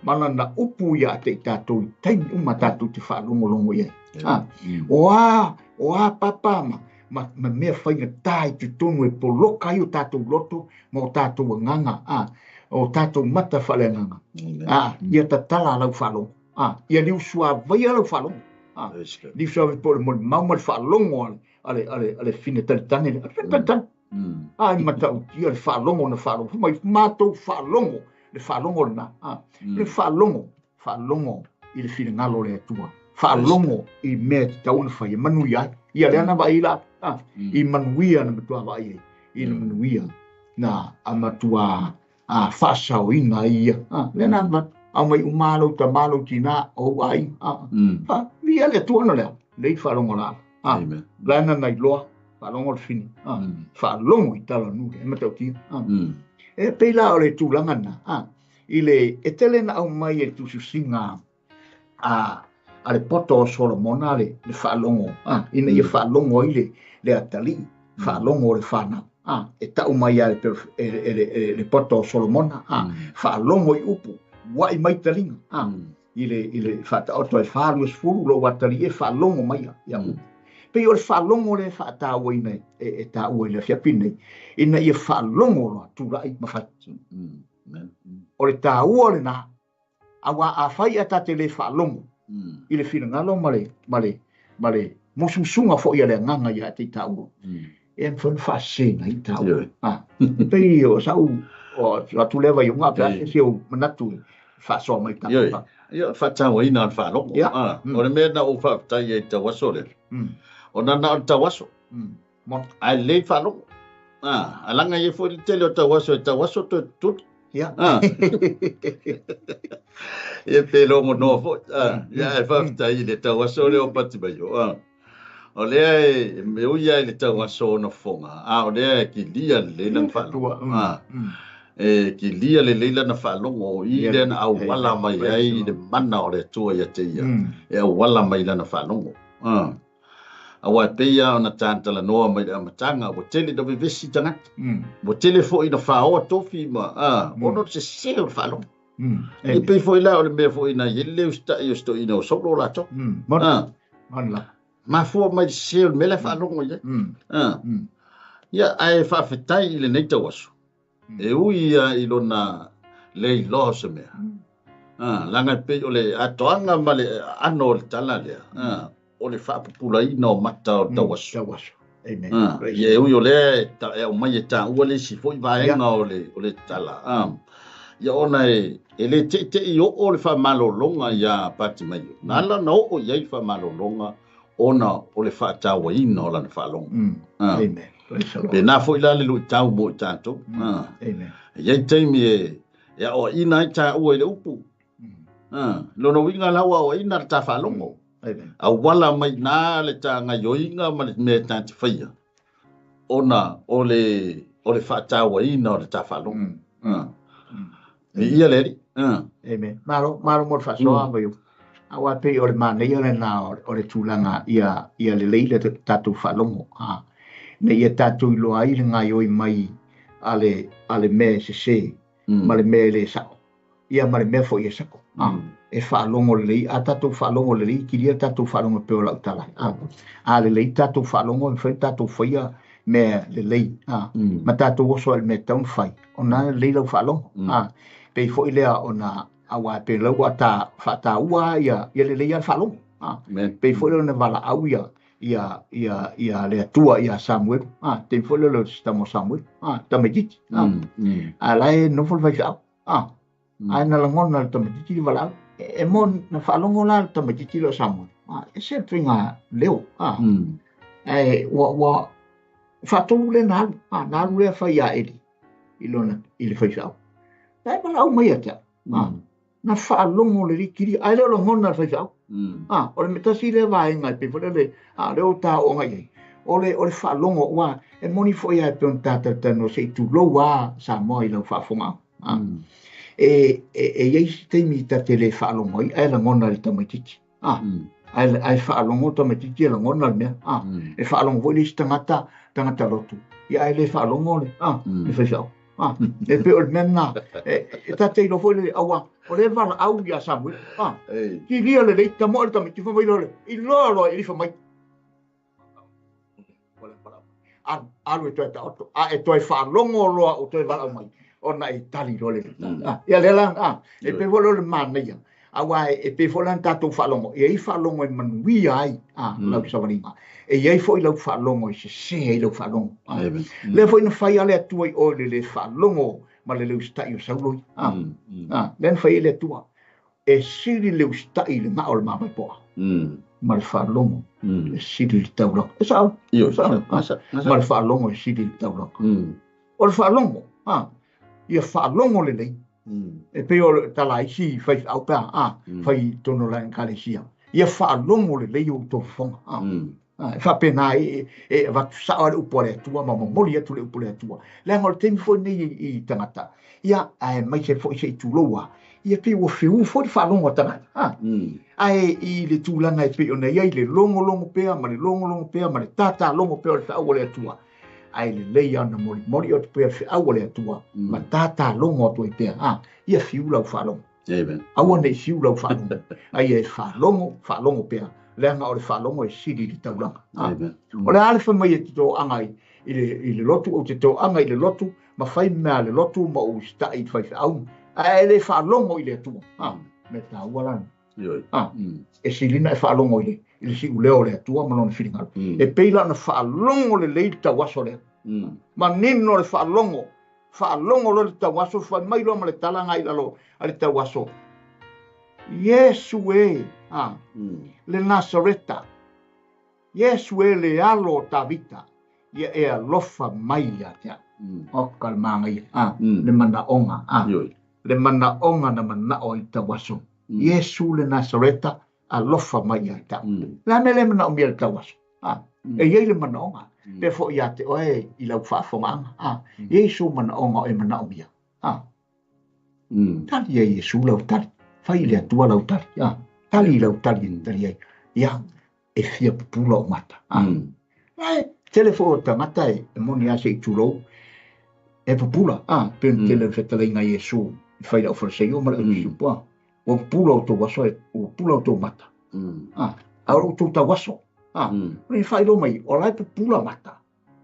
ma lana upu ia te i tatou i taimi uma tatou te faalogologo i ai. O a papa ma mea faigata i totonu e poloka ai o tatou loto ma o tatou agaga, o tatou mata faaleagaga. Ia tatala lau faalogo. Ia liu suavaia lau faalogo. Liu suavai po o le molimau ma le faalogo a le fine talitane lea. A le fine talitane. Ai matautia le faalogo na faalogo. Mai matou faalogo, le faalogo lena. Le faalogo, faalogo i le finagalo o le Atua. Faalogo i mea e tatau ona fai, e manuia ai. Ia lea na vaai la, i manuia na matua vaai ai. I le manuia na matua faasaoina ai ia. Lea na aumai uma lau tama lau tina ou aiga. Via le Atua na lea, lei faalogo la. La na nai loa. Faalogo le fini, faalogo i tala nuu e matautia. E pei la o le tulaga na, i le e tele na aumai e tususiga a le poto o Solomona le faalogo, ina ia faalogo ai le atalii, faalogo o le fanau. E tau mai a le poto o Solomona, faalogo i upu, uai mai taliga, i le faataoto e 40 lou atalii e faalogo mai ia upu. Pei o le faalogo lea e faatauaina e taua i le afiafi nei, ina ia faalogo loa tulai ma fai. O le taua lena, aua a fai a tate le faalogo i le finagalo ma le musumusuga foi a le agaga ia te i taua. E mafai ona faasesena ai taua. Pei o sau o atu lea Vaiuga, pe a se ou manatu Faasoa mai tatou Ioe, tagata. Ia, faatauaina o le faalogo. Ia. Ah, o le mea na ou faafetai ai i le tauaso lea, ona na o le tauaso, ae lelei le faalogo. Ah, ae laga e i ai foi le tele o tauaso e tauaso toe tutuli. Ia. Ah. Ia pe logonoa foi. Ah, ia, ae faafetai i le tauaso lea o Patimaio. Ah. O lea e ui lava i le tauaso ona fofoga, a o lea e kilia lelei lana faalogo. Ah. E kilia lelei lana faalogo, o i lea na auala mai ai le mana o le Atua ia te ia, e auala mai lana faalogo. Ah. Aua e pei lava ona tatalanoa mai le amataga, ua tele na vevesi tagata. Ua tele foi na faoa tofi ma, ona o le sese o le faalogo. E pei foi la o le mea foi na i ai le usitai o si toeaina o Saulo latou. Mafua mai le sese o le mea la e faalogo i ai. Ia, ae faafetai i lenei tauaso. E ui ia i lona le iloa o se mea. Leaga e pei o le atoaga ma le aano o le tala lea, o le faapupulaina o mata o le tauaso. Tauaso. Amen. Ia e ui o lea e aumai e taua le isi foi vaega o le tala. Ia ona e le teitei oo le faamalologa ia Patimaio. Na ala ona oo i ai le faamalologa ona o le faatauaina o lana faalogo. Amen. Praise the Lord. Pena foi la le luitau mo i tatou. Amen. E i ai taimi e aoaina ai taua i le upu. Lona uiga la ua aoaina le ta faalogo. Amen. Auala mai na le ta gaioiga ma le mea ta te faia, ona o le faatauaina o le ta faalogo. Ia le Alii. Amen. Malo, malo mo le faasoa mai. Aua pei o le manaia lena o le tulaga ia lelei le tatou faalogo. Ne ia tatou iloa ai le gaioi mai a le mea e sese ma le mea e le sao. Ia ma le mea foi e sao. E faalogo lelei, a tatou faalogo lelei, kilia tatou faalogo pe o lau tala. A lelei tatou faalogo, e mafai tatou faia mea lelei. Ma tatou oso ai le mea tatau ona fai, ona lelei lau faalogo. Pei foi lea ona aua pe lau ua ta faataua ia lelei le faalogo. Pei foi lea ona valaau ia le Atua ia Samuelu. Tei foi lea o le tama o Samuelu. Tamaitiiti. A la e nofo le faifeau. Ae na lagona le tamaitiiti le valaau. E mo na faalogo la le tamaitiiti lea o Samuelu. E se faiga leo. Ae ua faatolu lea na alu. Na alu lea fai ia Eli i lona i le faifeau. Ae valaau mai ia te au. Na faalogo lelei kili, ae le o lagona le faifeau. O le tasi lea vaega e pei foi lea lea o taoga i ai. O le faalogo ua e moni foi ai pe ona tatalanoa se i tulou a Samoa i lau faafofoga. E i ai se taimi ta te le faalogo ai, ae lagona le tamaitiiti. Ae faalogo tamaitiiti e lagona le mea. E faalogo foi le isi tagata lotu. Ia ae le faalogo le le faifeau. E pei o le mea lena. E ta te iloa foi le aua o le valaau ia Samuelu. Kilia lelei tamoe le tamaitiiti fai mai loa le iloa loa e lifa mai. Alu e toe taoto, a e toe faalogo loa o toe valaau mai, ona e tali loa le Ia lea la, e pei foi lea o le manaia. Aua e pei foi la na tatou faalogo, e i ai faalogo e manuia ai lau savaliga. E i ai foi lau faalogo e sese ai lau faalogo. Lea foi na fai a le Atua i oe le le faalogo ma le le usitai o Saulo. Lea na fai ai le Atua. E sili le usitai i le gao o le mavaepoa. Ma le faalogo e sili le taulaga. E sao? Ma le faalogo e sili le taulaga. O le faalogo, ia faalogo lelei. E pei o le tala isi faifeau pe a, fai tonu la ekalesia. Ia faalogo lelei o outou fofoga. E faapena e avatu sao le upu a le Atua ma momoli atu le upu a le Atua. Leaga o le taimi foi lenei i tagata, ia ae maise foi se i tulou a, ia pei ua feú foi le faalogo a tagata. Ae i le tulaga e pei ona i ai le logologo pea ma le logologo pea ma le tatalogo pea o le feau a le Atua. Ae lelei ana molimoli atu pea le feau a le Atua ma tatalogo atu ai pea. Ia fiu lau faalogo. Amen. Aua nei fiu lau faalogo. Ai e faalogo, faalogo pea. Leaga o le faalogo e sili le taulaga. Amen. O le a le fai mai e te toaga i le lotu, ou te toaga i le lotu, ma fai mea le lotu ma ou usitai i le faifeau. Ae le faalogo i le Atua. Me taua la. E silina e faalogo i le siuleo o le Atua ma lona finagalo. E pei la ona faalogo lelei le tauaso lea. Manino le faalogo. Faalogo loa le tauaso, fai mai loa ma le tala ngai lalo a le tauaso. Iesu e, le Nasareta, Iesu e le alo o Tavita, ia e alofa mai ia te au. O ka le māngaia, le manaoga, le manaoga na manao i tauaso. Iesu le Nasareta, alofa mai ia te au. Le a mea le manaomia le tauaso? E iai le manaoga. Pe foi ia te oe i lau faafogaaga. E iai sou manaoga o e manaomia. Tali ai Iesu lau tali. Fai le Atua lau tali. Tali lau tali e tali ai. Ia, e fia pupula o mata. E tele foi o tagata e moni a se i tulou. E pupula. Pe tele le fetalaiga Iesu i fai lau Fariseo ma le au. Ua pupula o tau aso, ua pupula o tau mata. A o tau tau aso. Le whailo mai, o lai pupula mata.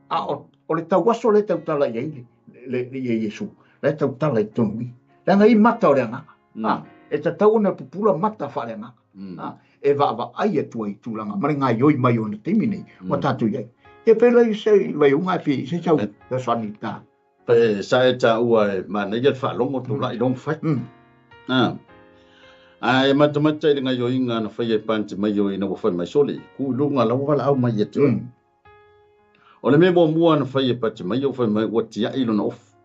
A o le tau aso le tautala i ai le Iesu. Le tautala i tonu i. Le anga i mata o le angaga. E tatau ona pupula mata wha le angaga. E vaava ai atua i tūlanga. Mare ngā ioi mai o na teimi nei. Wa tātou i ai. E pēla i se vai unga e pī. Se sau taswani tā. Pe sa e tā ua e mana ia whaalongo tō lai rong whai. A e matamata i le ngai oinga na whai e pante mai o ina whai mai sole. Ku lunga la wala au mai e te oe. O le me mua mua na whai e pante mai o whai mai ua tia i lona ofu.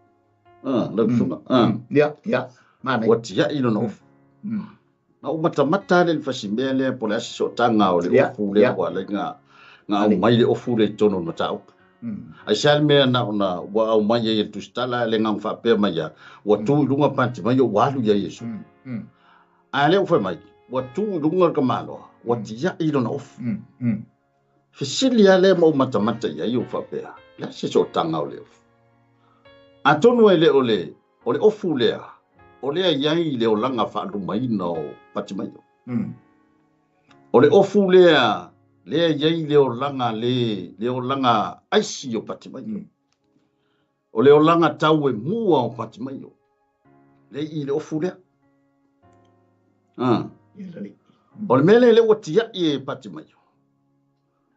Lau sunga. Ia, ia. Ua tia i lona ofu. Na o matamata le whasimea lea po le asi sootanga o le ofu lea ua le ngā au mai le ofu le tono na tāupu. Ai sa mea na ona ua au mai e tustala le ngā whapea mai ia. Ua tū i lunga pante mai o walu ia Iesu. A lea ua mai, ua tū i lunga ka maloa, ua tia i lona ofu. Fesili a lea mau matamata ia i o whapea. Lea se sootanga o le ofu. A tonu e le o le ofu lea, o lea iai le olanga whaalumaina o Patimaio. O le ofu lea, lea iai le olanga le olanga aisi o Patimaio. O le olanga tau e mua o Patimaio. Le i le ofu lea. O le mele le ua tia i e Patimaio.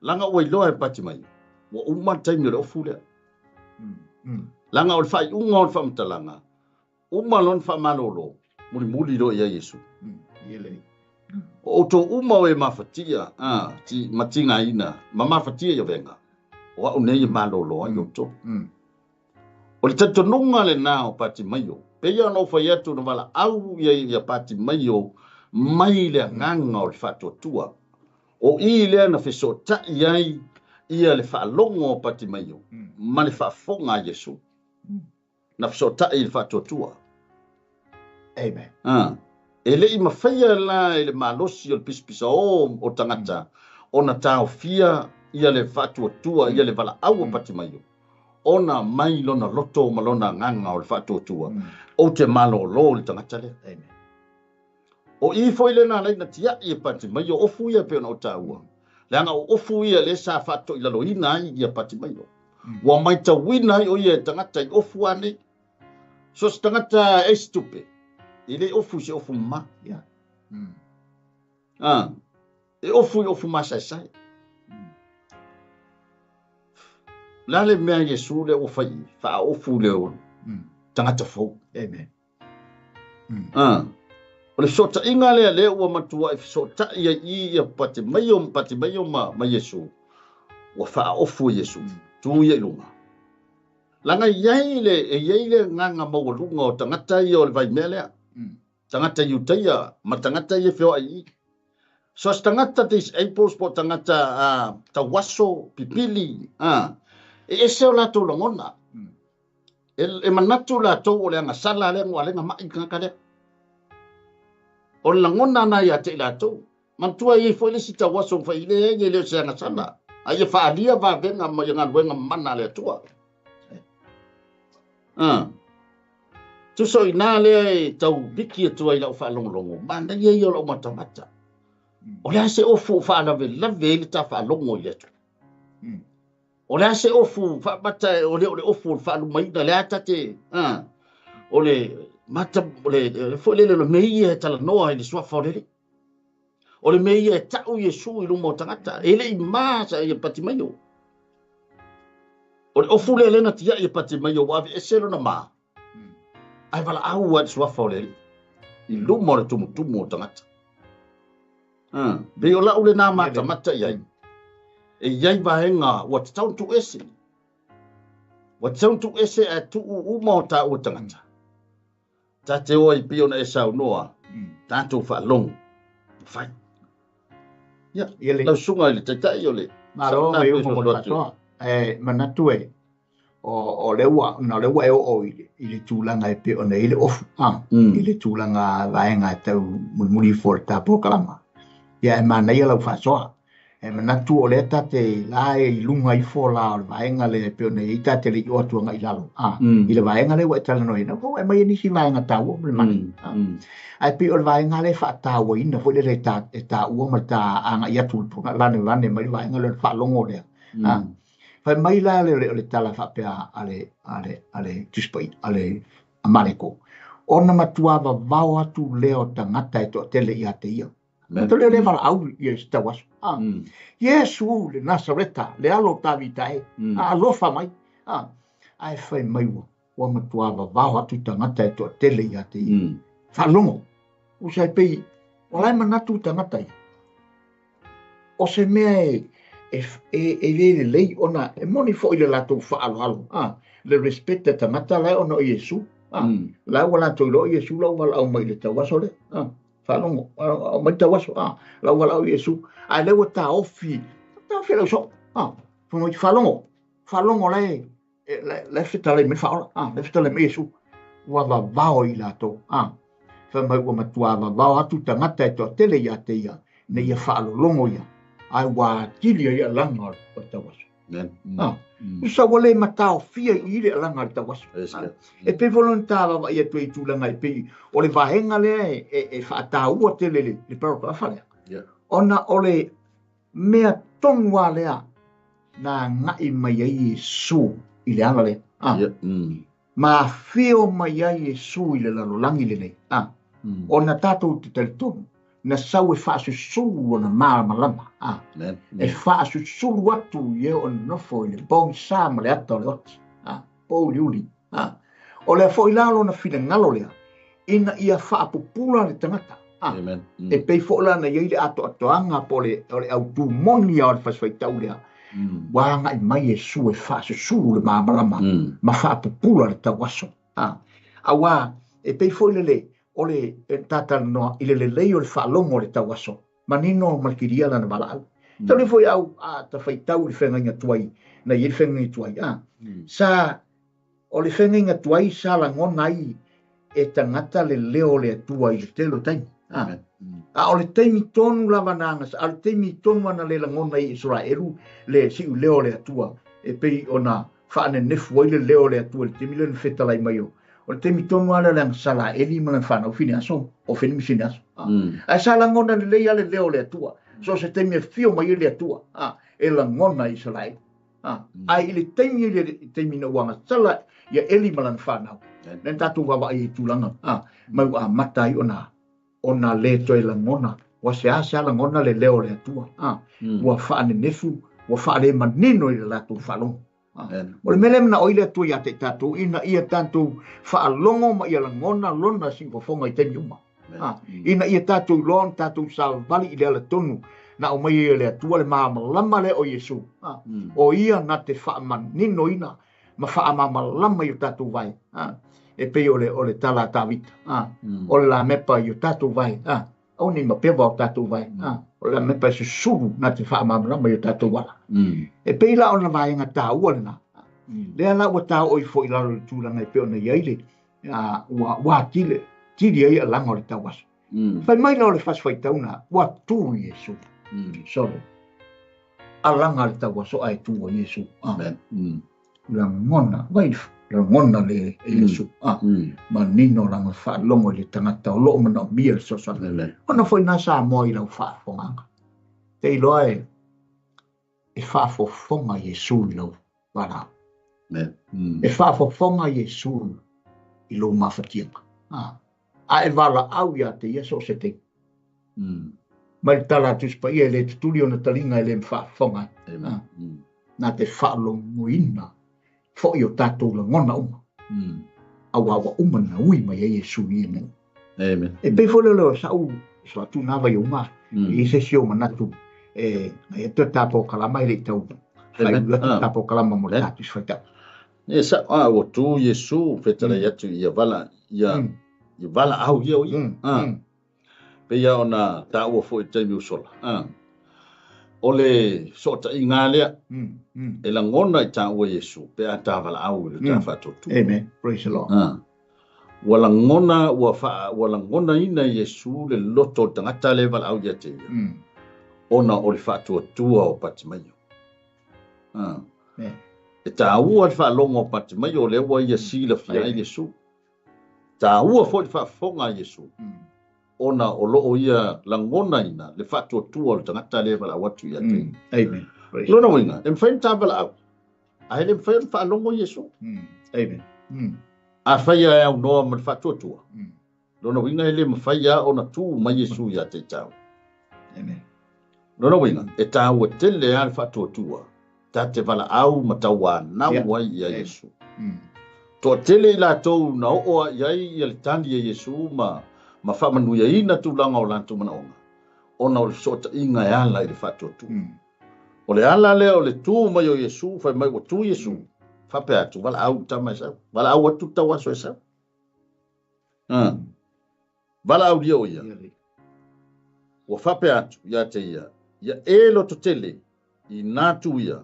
Langa ua iloa e Patimaio. Ua uma taimi o le ofu lea. Langa o le whai unga o le whaamatalanga. Uma lon whaamalolo. Muri muri ro ia Iesu. O tō uma o e mawhatia, ti matinga ina, ma mawhatia ia venga. O au nei e malolo ai o tō. O le tatonunga le nā o Patimaio. Peia no whai atu na wala au ia ia Patimaio mai le anganga o le whaatuatua. O i lea na fesotai ai ia le whaalongo o Patimaio. Ma le whaafonga Iesu. Na fesotai i le whaatuatua. Amen. E le i mawhaia la e le malosi o le pisipisa o tangata o na tāofia ia le whaatuatua, ia le wala au o Patimaio. Ona mai lona loto ma lona nganga o le whaatuatua. O te malolo le tangata lea. Amen. O i foi le nā leina tia i e Patimaio, ofu ia pe ona o tāua. Leanga o ofu ia le sa whaato i lalo ina ai ia Patimaio. Ua mai tauina ai o ia e tangata i ofu ane. So se tangata e stupe. I le ofu se ofu ma. E ofu i ofu ma sai sai. La le mea Iesu le o whai, wha ofu le o tangata fou. Amen. O le sota inga lea le ua matua e sota ia i ia Patimaio ma Iesu. Ua wha ofu Iesu. Tu ia i lunga. Langa iai le, e iai le nganga maualunga o tangata ia o le vai mea lea. Tangata iutaia, ma tangata ia whioa i. So as tangata disciples po tangata tawaso, pipili, e ese o lātou langona. E manatu lātou o le anga sala le ngua lenga mai ngaka lea. O le langona na ia te lātou. Mantua i foi le si tawaso whai le e le se anga sala. A ia whaalia vāvenga ma ia ngaluenga mana le atua. Tuso i nā lea e tau biki atua i lau whaalongolongo. Mana ia ia o lau matamata. O lea se ofu whaalave lave le tā whaalongo i atu. O lea se ofu whaamata o le ofu o le whaalumaina le atate. O le mata o le foi lele le mei e talanoa i le suafa o lele. O le mei e tau Iesu i luma o tangata. E le i masa i Patimaio. O le ofu le lena tia i Patimaio wa ave ese lona mā. Ai wala au a suafa o lele. I luma o le tumutumu o tagata. Pei o lau lena matamata i ai. E i ai vaega ua tatau ona tuuese. Ua tatau ona tuuese ae tuu uma o taua tagata. Ta te o ai pei ona e saunoa, tatou faalogo, fai. Ia, lau susuga i le Taitai o le Malo mai uma mo le faasoa. E manatu e, o lea ua, na o lea ua e oo i le tulaga e pei ona i ai le ofu, i le tulaga vaega e tau mulimuli ifo o le ta polokalama. Ia e manaia lau faasoa. E manatu o lea tate la e i luga ifo la o le vaega lea e pei ona i ai ta te le i o atu agai i lalo. I le vaega lea ua e talanoaina, ua e aumai nisi vaega taua mo le manaia. Ae pei o le vaega lea e faatauaina foi lele e taua ma le ta agai atu i le vanevane mai le vaega lea o le faalogo lea. Fai mai la le o le tala faapea a le Tusi Paia, a le Mareko, ona matua vavao atu lea o tagata e toatele ia te ia. Ae le valaau ia se tauaso. Iesu le Nasareta, le alo o Tavita e, alofa mai. Ae fai mai ua matua vavao atu tagata e toatele ia te ia. Faalogo. Usa e pei, o la e manatu tagata ia. O se mea e le lelei ona e moni foi le latou faaaloalo. Le respect e tagata la e ona o Iesu. La ua latou iloa Iesu la ua valaau mai i le tauaso lea. Faalogo, mai tauaso, la ua valaau Iesu. Ae lea ua taofi, taofi lau soo. Faalogo, faalogo la e fetalai mai faaola. La e fetalai mai Iesu. Ua vavao i latou. Fai mai ua matua vavao atu tagata e toatele ia te ia, ina ia faalologo ia. Ae ua atili ai alaga o le tauaso. Usa ua le mataofia i le alaga o le tauaso. E pei foi ona ta vaavaai atu ai i tulaga e pei o le vaega lea e faataua tele le paragrafa lea. Ona o le mea tonu lava lea na agai mai ai Iesu i le ala lea. Ma afio mai ai Iesu i le lalolagi lenei. Ona tatou te talitonu, na sau e faasusulu lona malamalama. E faasusulu atu i e o nofo i le pogisa ma le ata o le oti. Pouliuli. O lea foi la lona finagalo lea, ina ia faapupula le tagata. E pei foi la na i ai le atoatoaga po o le autumoni o le fasifaitau lea. Ua agai mai Iesu e faasusulu le malamalama ma faapupula le tauaso. Aua e pei foi lele o le tatalanoa i le lelei o le faalogo o le tauaso. Manino ma le kilia lana valaau. Talu foi au a ta faitau i le feagaiga tuai, na i ai le feagaiga tuai. Sa o le feagaiga tuai sa lagona ai e tagata le leo o le Atua i le tele o taimi. A o le taimi tonu lava na aga, a o le taimi tonu ana le lagona i Israelu le siu leo o le Atua, e pei ona faanenefu ai le leo o le Atua i le taimi lea na fetalai mai o. O le taimi tonu lava lea o le agasala Eli ma lana fanau Fineaso, o Feni ma Fineaso. Ae sa lagona lelei lava le leo o le Atua. So se taimi e fio mai ai le Atua, e lagona i Israelu. Ae i le taimi i le taimi na ua agasala ia Eli ma lana fanau, lea na tatou vaavaai i tulaga, mai ua amata ai ona le toe lagona, ua seasea lagona le leo o le Atua. Ua faanenefu, ua faalemanino i le latou faalogo. O le mea lea manao ai le Atua ia te i tatou, ina ia tatou faalogo ma ia lagona lona siufofoga i taimi uma. Ina ia tatou iloa ona tatou savali i le alatonu na aumai ai e le Atua le malamalama lea o Iesu. O ia na te faamaninoina ma faamalamalama i o tatou vae. E pei o le tala a Tavita. O le lamepa i o tatou vae. Au nei mapewa o tatou vae. O le lamepa e susulu na te faamalamalama i o tatou ala. E pei la ona vaega taua lena. Lea la ua taoo ifo i lalo i le tulaga e pei ona i ai le ua tili ai alaga o le tauaso. Fai mai la o le fasifaitauna, ua tu Iesu. Sorry. Alaga le tauaso ae tu o Iesu. Lagona, vai lagona le Iesu. Manino lana faalogo i le tagata o loo manaomia le fesoasoani. Ona foi na Samoa i lau faafofogaga. Te iloa e faafofoga Iesu i lau valaau. E faafofoga Iesu i lou mafatiaga. A e valaau ia te ia so o se taimi. Mai le tala a Tusi Paia e le tutuli ona taliga e le mafaafofoga ai. Na te faalogoina foi o tatou lagona uma. Aua ua uma na ui mai ai Iesu i ia mea. Amen. E pei foi lea o sa'u so atu na vaiuga i se isi ou manatu e e toe tapolokalama e le'i tau faaiu atu tapolokalama mo le tatou faitau. E sa a ua tu Iesu fetalai atu ia vala ia ia valaau ia o ia. Pei ia ona taua foi i le taimi ua sola. O le sootaiga lea e lagona i taua Iesu pe a tavalaau i le ta faatuatua. Amen. Praise the Lord. Ua lagona ua fa ua lagonaina Iesu le loto o le tagata le valaau ia te ia. Ona o le faatuatua o Patimaio. E taua le faalogo o Patimaio o lea ua ia silafia ai Iesu. Taua foi le faafofoga a Iesu. Ona o loo ia lagonaina le faatuatua o le tagata le valaau atu ia te ia. Amen. Lona uiga, e mafai ona tavalaau, ae le mafai ona faalogo Iesu. Amen. Afai e aunoa ma le faatuatua, lona uiga e le mafai lava ona tu mai Iesu ia te tau. Amen. Lona uiga, e taua tele lava le faatuatua, ta te valaau ma tauanau ai ia Iesu. Toatele i latou na oo ai ai ia le tali a Iesu ma faamanuiaina tulaga o latou manaoga, ona o le fesootaiga e ala i le faatuatua. O le ala lea o le tu mai o Iesu, fai mai ua tu Iesu, faapea atu, valaau tama e sau, valaau atu tau aso e sau. Valaau lia o ia. Ua faapea atu ia te ia, ia e loto tele i nā tu ia,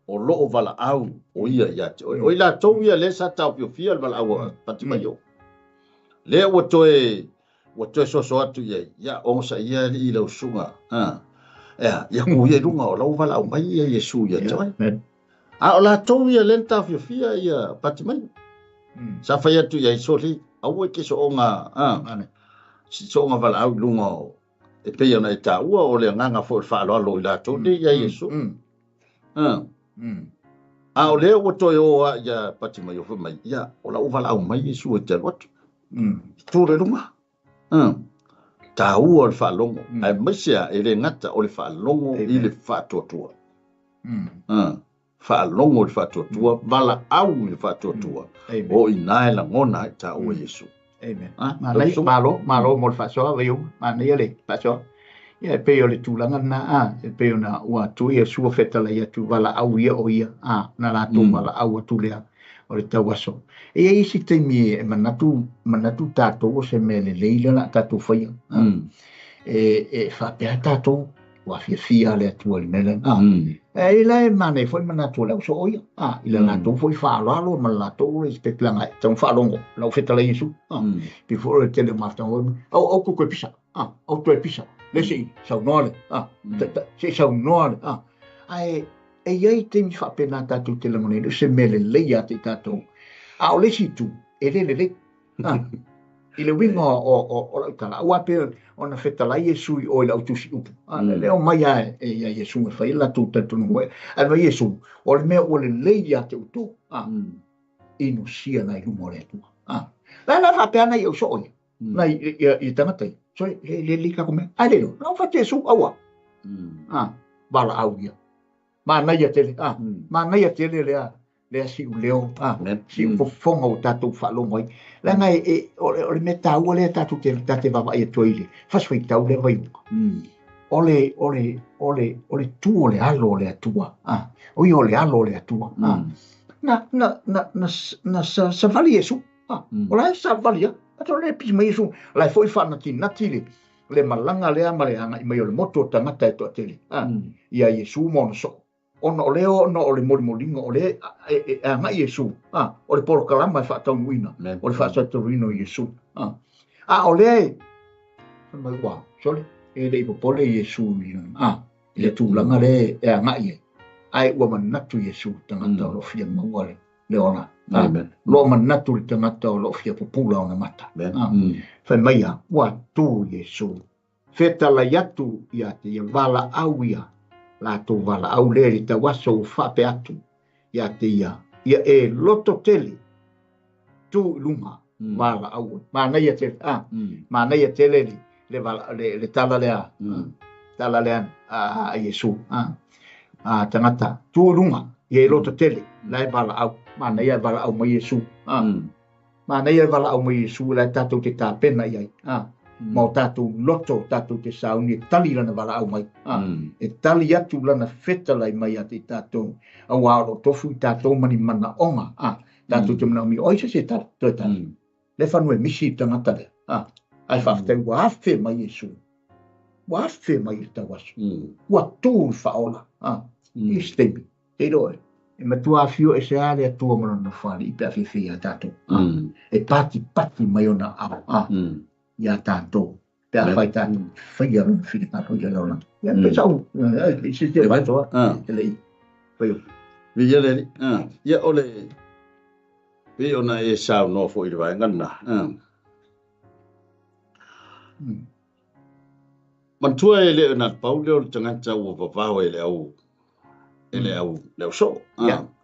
o loo valaau o ia ia te oe. O i latou ia le sa taofiofia le valaau a Patimaio. Lea ua toe soso atu ia, ia ogosa ia i lau suga. Ea, ia ku ia i luga o lau valaau mai ia Iesu ia te oe. A o latou ia le taofiofia ia Patimaio. Sa fai atu ia i soli, aua ke soonga, soonga valaau i luga o, e pei ona e taua o le agaga foi o le faaaloalo i latou nei ia Iesu. A o lea ua toe o a ia Patimaio fai mai, ia o lau valaau mai Iesu e te alu atu. Tu le luga. Taua o le faalogo. Ae maise a e le gata o le faalogo i le faatuatua. Faalogo i le faatuatua, valaau i le faatuatua. O i nā e lagona ai taua Iesu. Amen. Manaia, malo, malo mo le faasoa vaiuga, manaia le faasoa. Ia e pei o le tulaga lena a, e pei ona ua tu ia sua fetalai atu valaau ia o ia a, na latou valaau atu lea o le tauaso. E i ai isi taimi e manatu tatou o se mea lelei lea o le a tatou faia. E faapea tatou ua fiafia le Atua i le mea lea. E la e manaia foi manatu o le au soo ia. I le latou foi faaaloalo ma le latou respect leaga e tatau ona faalogo lau fetalai Iesu. Pei foi o le tele o mafutaga au toe toe pisa. Au toe pisa. Le se i saunoa le. Se i saunoa le. Ae e i ai taimi faapena tatou te lagonaina o se mea lelei ia te i tatou. A o le isi itu, e le lelei. I le uiga o lau tala, aua pe ona fetalai Iesu i o i lau tusi upu. Le o mai a e ia Iesu e fai latou talitonuga ai. Ae mai Iesu, o le mea ua lelei ia te outou. Inosia nai luma o le Atua. La la faapea nai au soo ia. Nai ia tagata ia. So le le le ka mea. Ai le lo. La fa Iesu aua. Valaau ia. Manaia tele. Manaia tele lea. Lea siu leo, siu fofoga o tatou faalogo ai. Leaga e o le mea taua lea tatou te tate vaavaai atu ai i le fasifaitau lea vaiuga. O le o le o le o le tu o le alo o le Atua. O ia o le alo o le Atua. Na na na na na savali Iesu. O la e savali a. Ato le pisi mai Iesu. La e foi faanatinati le malaga lea ma le agai mai o le motu o tagata e toatele. Ia Iesu ma ona soo. Ona o lea ona o le molimoliga o lea e agai Iesu. O le polokalama e faataunuuina. O le faasataurina o Iesu. A o lea e mai ua, sole, e le i popole Iesu i le tulaga lea e agai ai. Ae ua manatu Iesu tagata o lo o fia maua le ola. Lo manatu le tagata o lo o fia pupula ona mata. Fai mai a, ua tu Iesu. Fetalai atu ia te ia valaau ia. Latou valaau lea i le tauaso ua faapea atu ia te ia. Ia e loto tele tu i luga valaau. Manaia tele. Manaia tele le tala lea. Tala lea a Iesu. Tagata tu i luga ia e loto tele. La e valaau. Manaia e valaau mai Iesu. Manaia le valaau mai Iesu la e tatou te tapena i ai. Ma o tatou loto, tatou te sauni e tali lana valaau mai. E tali atu lana fetalai mai ia te i tatou. Auā o lo o tofu i tatou ma ni manaoga. Tatou te manaomia, o ai se isi e tali, toe tali. Le fanua e misi i le tagata lea. Ae faafetai ua afe mai Iesu. Ua afe mai i le tauaso. Ua tu le faaola. I se taimi. Te iloa e. E matua afio ese lava le Atua ma lona nofoalii pe a fiafia iā tatou. E patipati mai ona aao iā tatou pe afai tatou te faia lona finagalo i le olaga. Ia, pe sau, se te faasoa, e le i fai o. Viia le Alii. Ia, o le, pei ona e saunoa foi i le vaega lena. Manatua e le o na pau lea o le tagata ua vavao e le au e le au le au soo.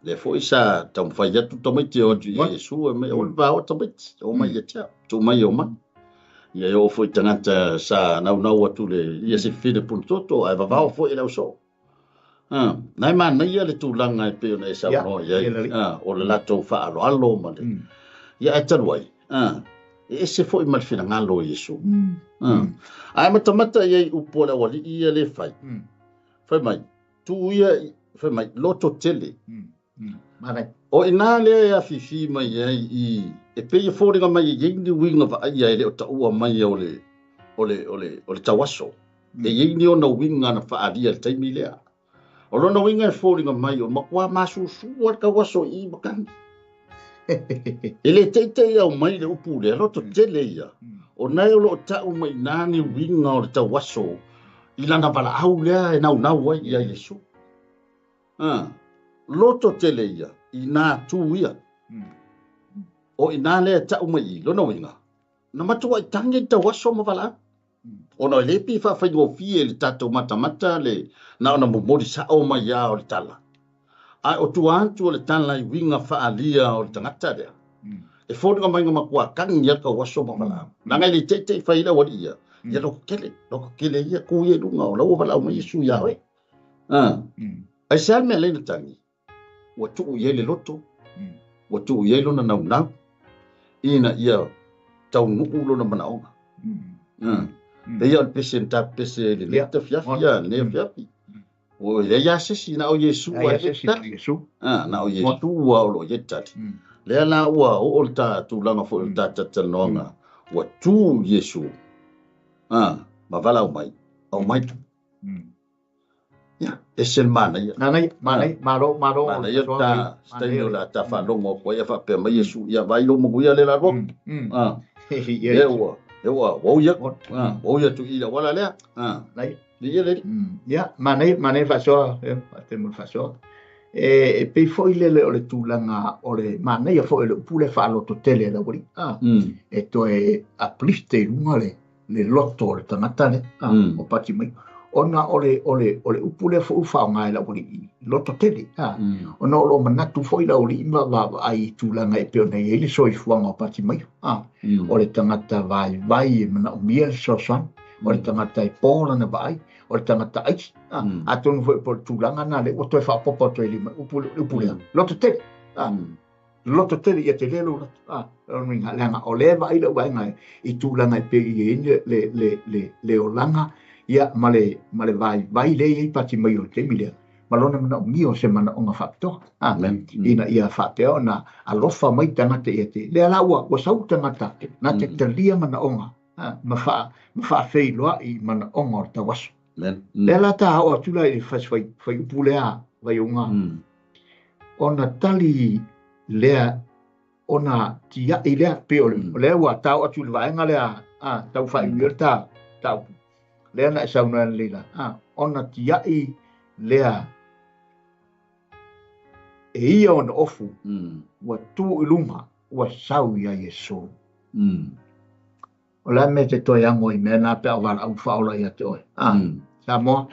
Lea foi sa taumafai atu tamaiti e o atu ia Iesu e mai o le vao tamaiti o mai ia te au tuu mai o mai. Ia e oo foi tagata sa naunau atu le ia se fine punutoto ae vavao foi e le au soo. Na e manaia le tulaga e pei ona e saunoa i ai, o le latou faaaloalo ma le. Ia ae talu ai, e ese foi ma le finagalo o Iesu. Ae matamata i ai upu a le aualii ia le fai. Fai mai, tuu ia, fai mai, loto tele. O i ina lea e afifi mai ai i, e pei e foliga mai e i ai ni uiga vaaia e le o taua mai o le, o le, o le, o le tauaso. E i ai ni ona uiga na faaalia i le taimi lea. O lona uiga e foliga mai o matua masusua le tauaso i i matagi. E le teitei au mai le upu lea, loto tele ia. O nae o loo tau mai ina ni uiga o le tauaso i lana valaau lea e naunau ai ia Iesu. Loto tele ia, ina tu ia. O ina lea e tau mai i lona uiga, na matuai tagi le tauaso ma valaau. Ona e le pei e faafaigofie i le tatou matamata le na ona momoli sao mai lava o le tala. Ae o tua atu o le tala i uiga faaalia o le tagata lea, e foliga mai na matua tagi lava le tauaso ma valaau. Leaga e le teitei fai ai le aualii ia, ia loto tele, loto tele ia, tu ia i luga o la ua valaau mai Iesu ia oe. Aisea le mea lea na tagi? Ua tuu i ai le loto, ua tuu i ai lona naunau, ina ia taunuu lona manaoga. Pei o le pese na tapese i lenei afiafi, lenei afiafi. Ua leai lava se isi, na o Iesu lava e tali. Na o Iesu lava o lo o i ai tali. Lea la ua oo le ta tulaga foi o le ta talatalanoaga, ua tu Iesu, ma valaau mai, aumai. Ia, ese le manaia. Manaia, manaia, malo, malo. Manaia ta se taimi o le a ta faalogo atu ai a faapea mai Iesu, ia vaai lou manuia lea la alu atu. Lea ua, lea ua oi atu, ua oi atu i le auala lea. Ia le alii. Ia, manaia, manaia faasoa, faafetai mo le faasoa. E pei foi lele o le tulaga o le manaia foi o le upu lea faalototele e le aualii. E toe uplift i luga le le loto o le tagata lea, o pati mai. Ona o le, o le, o le upu lea foi ua faaaoga e le aualii, loto tele. Ona o lo o manatu foi le aualii ma vaavaai i tulaga e pei ona i ai le soifuaga o pati mai. O le tagata vaivai e manaomia le fesoasoani, o le tagata e po lana vaai, o le tagata aisi. Atonu foi po o le tulaga lena lea ua toe faaopoopo atu ai i le upu, le upu lea, loto tele. Loto tele ia tele lou loto. O lona uiga, leaga o lea e vaai lau vaega i tulaga e pei i ai le, le, le, le, le olaga, ia, ma le, ma le vaivai lea e i ai pati mai o le taimi lea, ma lona manaomia o se manaoga faapitoa. Amen. Ina ia faapea ona alofa mai tagata ia te, lea la ua, ua sau tagata na te talia manaoga, ma faa, ma faafeiloai i manaoga o le tauaso. Amen. Lea la ta oo atu la i le fasi fai, faiupu lea, Vaiuga. Ona tali lea, ona tiai lea, pei o le, lea ua tau atu i le vaega lea, tau faaiuia le ta, ta upu. Lea na e saunoa nei la, ona tiai lea e ia ona ofu, ua tu i luga, ua sau ia Iesu. O le a le mea e te toe ago i mea na pe a o valaau faaola ia te oe? Samoa,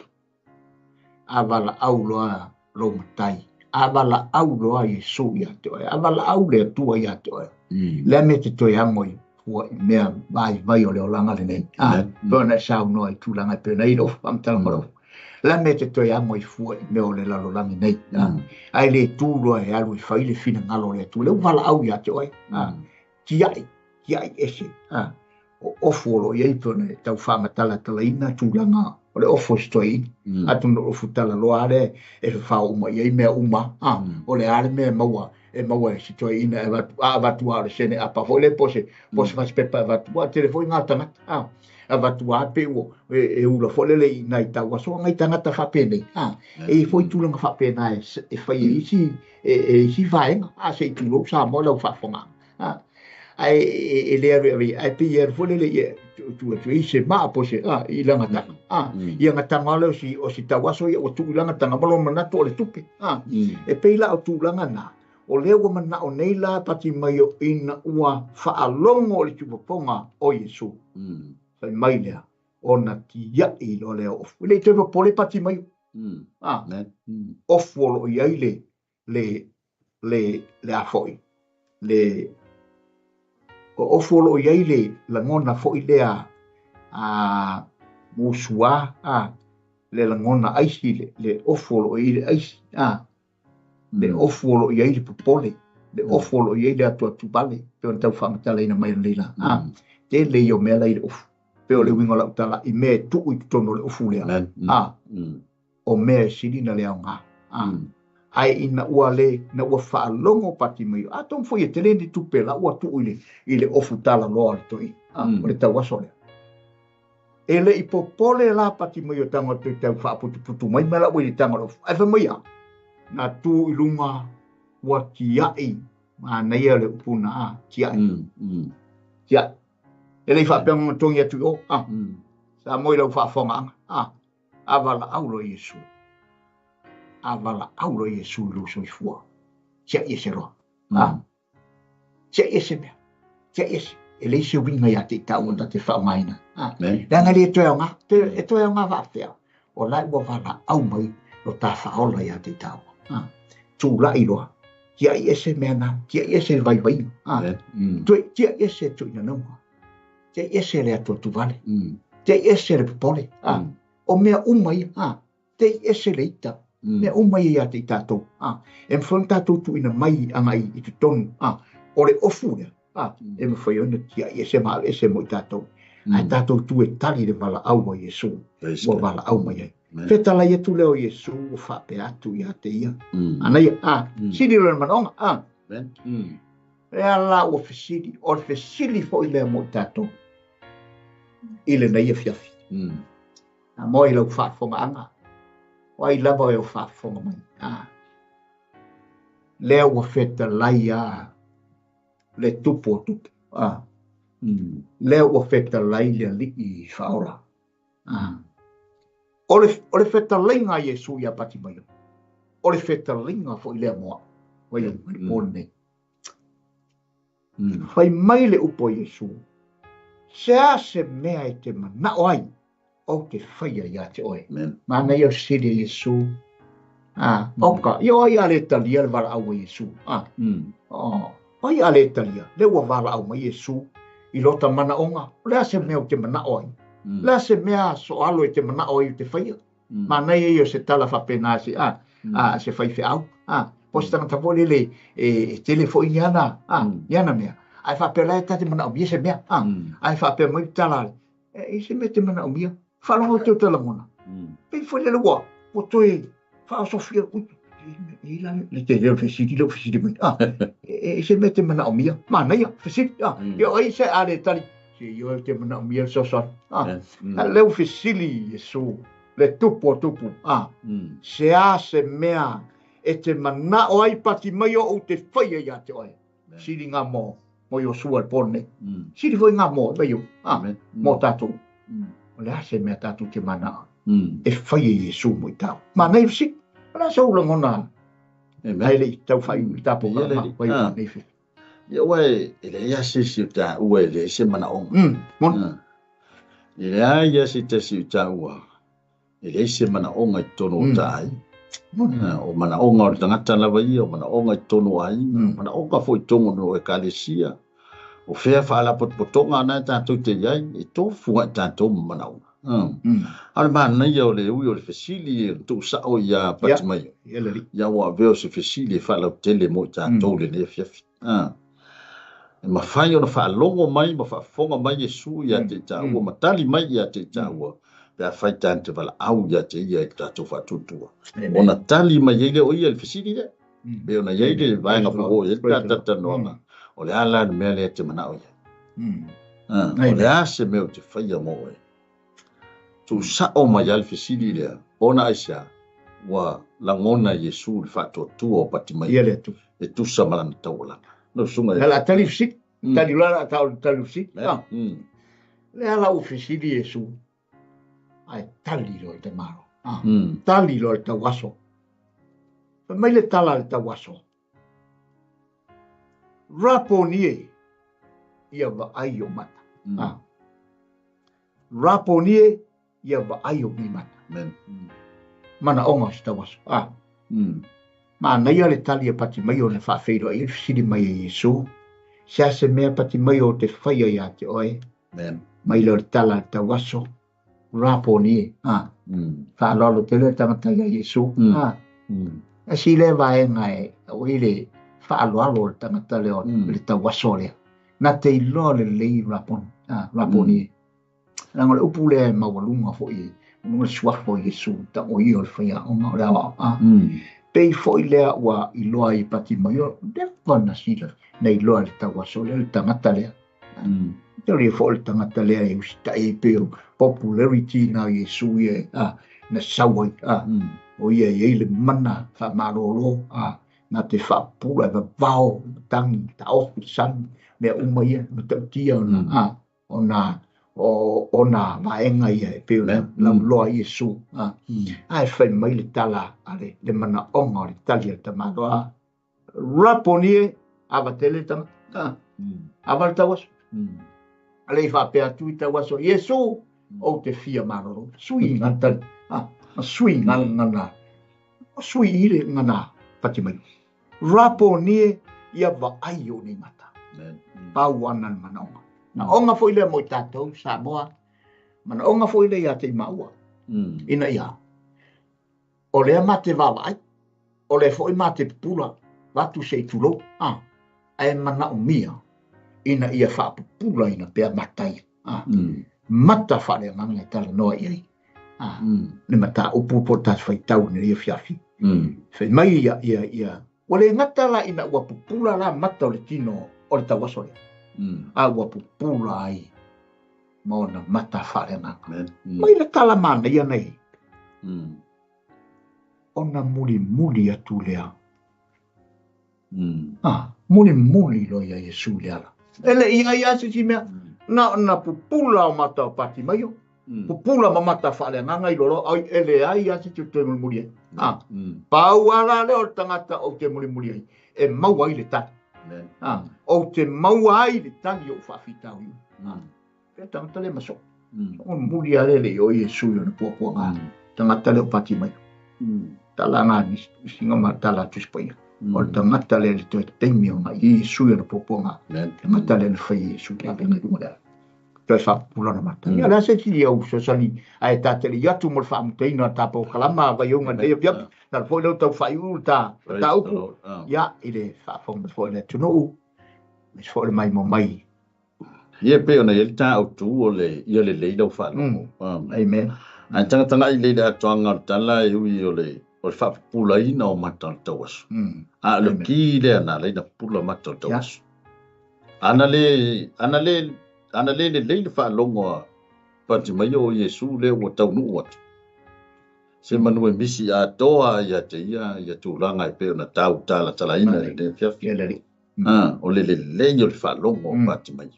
a valaau loa lou matai, a valaau loa Iesu ia te oe, a valaau le Atua ia te oe, le a le mea e te toe ago i fua i mea vaivai o le olaga lenei? Pei ona e saunoa i tulaga e pei ona i ai lou faamatalaga o lou. Le a le mea e te toe ago i fua i mea o le lalolagi nei? Ae le tu loa e alu e fai le finagalo o le Atua, lea ua valaau ia te oe. Tia'i, tia'i ese, a, o ofu o lo o i ai pei ona e tau faamatalatalaina tulaga o le ofu o se toeaina. Atonu o le ofu talaloa lava lea e fafao uma i ai mea uma, a, o le a le mea e maua e maua e se toeaina e avatu, a avatu lava o le sene apa foi lea po o se po o se fasipepa e avatu, aua e tele foi na tagata, a, avatu lava pei ua e ula foi lele i nai tauaso nai tagata faapenei, a, e i ai foi tulaga faapena e fai e isi e isi vaega, a, se i tulou Samoa i lau faafofogaaga. A, ae e le alu e ave i ai, ae pei e alu foi lele ia tuu atu ai se maa po o se a, i lana taga. A, ia na taga lea o si tauaso ia ua tuu i lana taga ma lona manatu o le tupe. A, e pei la o tulaga na, o lea ua manao nei la Patimaio ina ua faalogo i le tuupopoga o Iesu. Fai mai lea, ona tiai loa lea o ofu. E le i toe popole Patimaio. A, ofu o lo o i ai le le le le a foi le o ofu o lo o i ai le lagona foi lea a musuā a le lagona aisi le, le ofu o lo o i ai le aisi a le ofu o lo o i ai le popole le ofu o lo o i ai le atuatuvale pei ona tau faamatalaina mai lenei la a tele ia o mea la i le ofu pei o le uiga o lau tala i mea e tuu i totonu o le ofu lea a o mea e sili na le aoga. A, ae ina ua le, ina ua faalogo Patimaio, atonu foi e tele ni tupe la ua tuu i le, i le ofu talaloa o le toeaina, a, o le tauaso lea. E le i popole la Patimaio tago atu i tau faaputuputu mai mea la ua i le taga o le ofu. Ae fai mai a, na tu i luga ua tiai, manaia le upu na, a, tiai. Tiai. E le i faapea ona togi atu i o, a, Samoa i lau faafofogaaga, a, A valaau loa Iesu. A valaau loa Iesu i lou soifua. Tiai ese loa. A. Tiai ese mea. Tiai ese. E leai se uiga ia te i tāua ta te faaaogaina. A. Leaga e le toe aoga. E toe aoga faapefea. O la ua valaau mai lo ta faaola ia te i tāua. A. Tulai loa. Tiai ese mea na. Tiai ese le vaivaiga. A. Toe tiai ese tuuinanauga. Tiai ese le atuatuvale. Tiai ese le popole. A. O mea uma ia. A. Tiai ese le ita. Mea uma ia ia te i tātou. A. E mafai ona tātou tuuina mai agai i totonu. A. O le ofu lea. A. E mafai ona tiai ese ma ave ese mo i tātou. Ae tātou tu e tali le valaau a Iesu. Ua valaau mai ai. Fetalai atu lea o Iesu ua faapea atu ia te ia. Anaia. A. Sili lona manaoga. A. Lea la ua fesili, o le fesili foi lea mo i tatou i lenei afiafi. A moe i lau faafofogaaga, o ai lava e o faafofoga mai. A, lea ua fetalai a le tupu o tupu. A, lea ua fetalai le alii faaola. A, o le, o le fetalaiga a Iesu ia Patimaio, o le fetalaiga foi lea mo au, mai le po lenei. Fai mai le upu a Iesu, Se a se mea e te manao ai, ou te faia ia te oe. Manaia o fesili a Iesu. A, oka, ia o ai a le talia le valaau a Iesu. A, o, ai a le talia, le ua valaau mai Iesu i lota manaoga, o le a se mea ou te manao ai? Le a se mea soalo e te manao ai ou te faia? Manaia ia o se tala faapena se a, a se faifeau, a, po o se tagata foi lele e tele foi ni ana, a, ni ana mea. Ae faapea la e ta te manaomia se mea, a, ae faapea mai le tala, e i se mea e te manaomia, faalogo atu o ta lagona. Pei foi lele ua, ua toe faaosofia, ui, e la le tele o le fesili lea ua fesili mai, a, e i se mea e te manaomia, manaia, fesili, a, ia o ai se a le tali, se ioe ou te manaomia le fesoasoani, a, a lea ua fesili Iesu, le tupu o tupu, a, se a se mea e te manao ai pati mai oʻu te faia ia te oe. Sili ngā mō, mō Iosua le pō lenei. Sili foi ngā mō, mai o, a, mō tātou. O le a se mea tātou te manao e fai e Iesu mo i tāu. Manaia fesili, o le a se ou lagona ai le i tau whai i tāpō ka ma, wai o nei whiwhi. Ia ua e leai a se isi o tāua e leai se manaoga. Moni. E leai a se tasi o tāua e leai se manaoga i totonu o ta aiga. O manaoga o le tagata lava ia, o manaoga i totonu o aiga, o manaoga foi i totonu o ekalesia. O fea faalapotopotoga na e tatou te i ai, e tofu ai tatou ma manaoga. A o le manaia o le ui o le fesili e tuusao ia Patimaio, ia ua avea o se fesili e faalautele mo i tatou lenei afiafi. E mafai ona faalogo mai ma faafofoga mai Iesu ia te i tāua, ma tali mai ia te i tāua, pe afai tatou te valaau ia te ia i le tatou faatuatua. Ona tali mai ai lea o ia i le fesili lea. Pei ona i ai le vaega foi ua oo i ai le tatou talanoaga, o le a la le mea lea e te manao i ai? O le a se mea ou te faia mo oe? Tuusao mai lava le fesili lea, ona aisea ua lagona e Iesu le faatuatua o Patimaio e tusa ma lana taualaga. Lau susuga e. La tali fesili, tali loa la tau tali fesili. Le ala u fesili Iesu, ae tali loa le tamalo. Tali loa le tauaso. Fai mai le tala a le tauaso. Raponi e, ia vaai o mata. Raponi e, ia vaai o nei mata. Manaoga o se tauaso. Manaia le tali a Patimaio na faafeiloai ai le fesili mai e Iesu, se a se mea Patimaio o te faia ia te oe? Mai lea o le tala a le tauaso, Raponi e. Faaaloalo tele le tagata ia Iesu. Tasi lea vaega e o i le faaaloalo o le tagata lea o le tauaso lea. Na te iloa lelei Raponi, Raponi e. Leaga o le upu lea e maualuga foi, luga le suafa o Iesu, o ia o le faiaoga o le aoaoga. Pei foi lea ua iloa ai e Patimaio, leva na sila, na iloa le tauaso lea, le tagata lea. Te ori foi le tagata lea e usitai ai pei o popularity na o Iesu ia, na sau ai, o ia e i ai le mana faamalolo, na te faapupula e vavao, matagi, taofi, sami, mea uma ia, matautia ona, ona ona vaega ia e pei ona lauloa Iesu. Ae fai mai le tala a le manaoga o le tali a le tamaloa. Raponi e, ava tele le tagata. Ava le tauaso. A le i faapea atu i tauaso, Iesu, ou te fia malolo. Sui ngana tali. Sui ngana. Sui i le ngana pati mai. Raponi e, ia vaai o nei mata. Pau ana le manaoga. Manaoga foi lea mo i tatou, Samoa. Manaoga foi lea ia te i maua. Ina ia, o lea ma te vaavaai, o lea foi ma te pupula, vatu se i tulou, ae manaomia ina ia faapupula ina pea mata ia. Mata faaleagaga e talanoa i ai. Le mataupu po o le tatou faitau i lenei afiafi. Fai mai ia, ia, ia, ua le gata la ina ua pupula la mata o le tino o le tauaso lea. A ua pupula ai ma ona mata faaleagaga. Mai le tala manaia nei. Ona mulimuli atu lea. Mulimuli loa ia Iesu le ala. E le i ai a se si mea. Na ona pupula o mata o Patimaio. Pupula ma mata faaleagaga i lolo ai e le ai a se te mulimuli ai. Pau ala lea o le tagata ou te mulimuli ai. E maua ai le tali. Ou te maua ai le tali o faafitauli. Pe tagata le maso. O muli a lele o Iesu i ona puapuaga. Tagata le o Patimaio. Tala ngā singa ma tala tuspaia. O le tagata le le toe taimi o ngā Iesu i ona puapuaga. Tagata le le whai Iesu ki a venga lunga lea. Toe whapupula na mata. Ia lea se tili au sosani ae tātele i atu mo le whaamutaina tā pau kalama vai unga nei afiafi. Nā le foi leo tau whai uru tā upu. Ia i le whaafonga foi le atunuu. Me se foi le mai mo mai. Ia pe ona i le tā autu o le ia le lei lau whaalogo. Amen. Ae tangatanga i leile atoaga o le tala e ui o le faapupulaina o mata o le tauaso. A o le ki lea na leina pupula mata o le tauaso. Ana le le lei le faalogo a Patimaio o Iesu lea ua taunuu atu. Se manu e misi atoa ia te ia ia tulaga e pei ona tau talatalaina i le afiafi. O le lelei o le faalogo o Patimaio.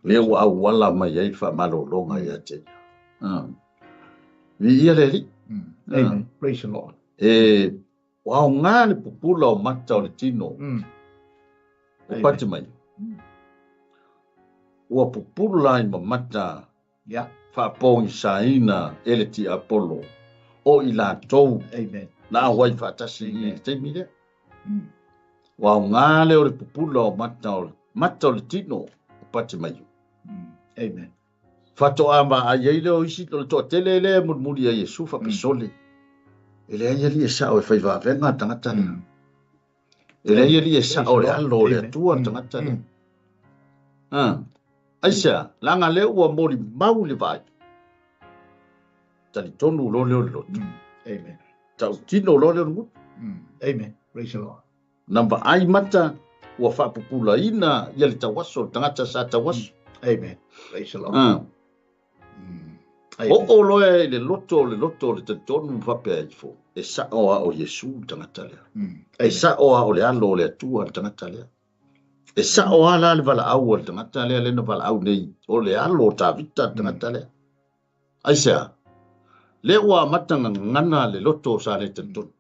Lea ua auala mai ai le faamalologa ia te ia. Vi ia le alii. Amen. Praise the Lord. E ua aoga le pupula o mata o le tino o Patimaio. Ua pupula ai ma mata faapogisaina e le tiapolo o i latou na auai faatasi i le taimi lea. Ua aoga lea o le pupula o mata o le tino o Patimaio. Amen. Faatoa vaai ai lea o isi o le toatele lea e mulimuli ai Iesu faapesole. E leai alii e sao e fai vavega tagata lea. E leai alii e sao le alo o le Atua tagata lea. Aisea, leaga lea ua molimau i le vaai. Talitonu loa lea o le loto. Amen. Tautino loa lea o le gutu. Amen. Praise the Lord. Na vaai mata ua faapupulaina ia le tauaso, le tagata sa tauaso. Amen. Praise the Lord. Oo loa i le loto o le loto o le talitonu ma faapea ifo, e sa'o a o Iesu le tagata lea. E sa'o a o le alo o le Atua le tagata lea. E sa'o a la le valaau a le tagata lea lea na valaau nei, o le alo o Tavita le tagata lea. Aisea, lea ua amata gagana le loto o sa le talitonu.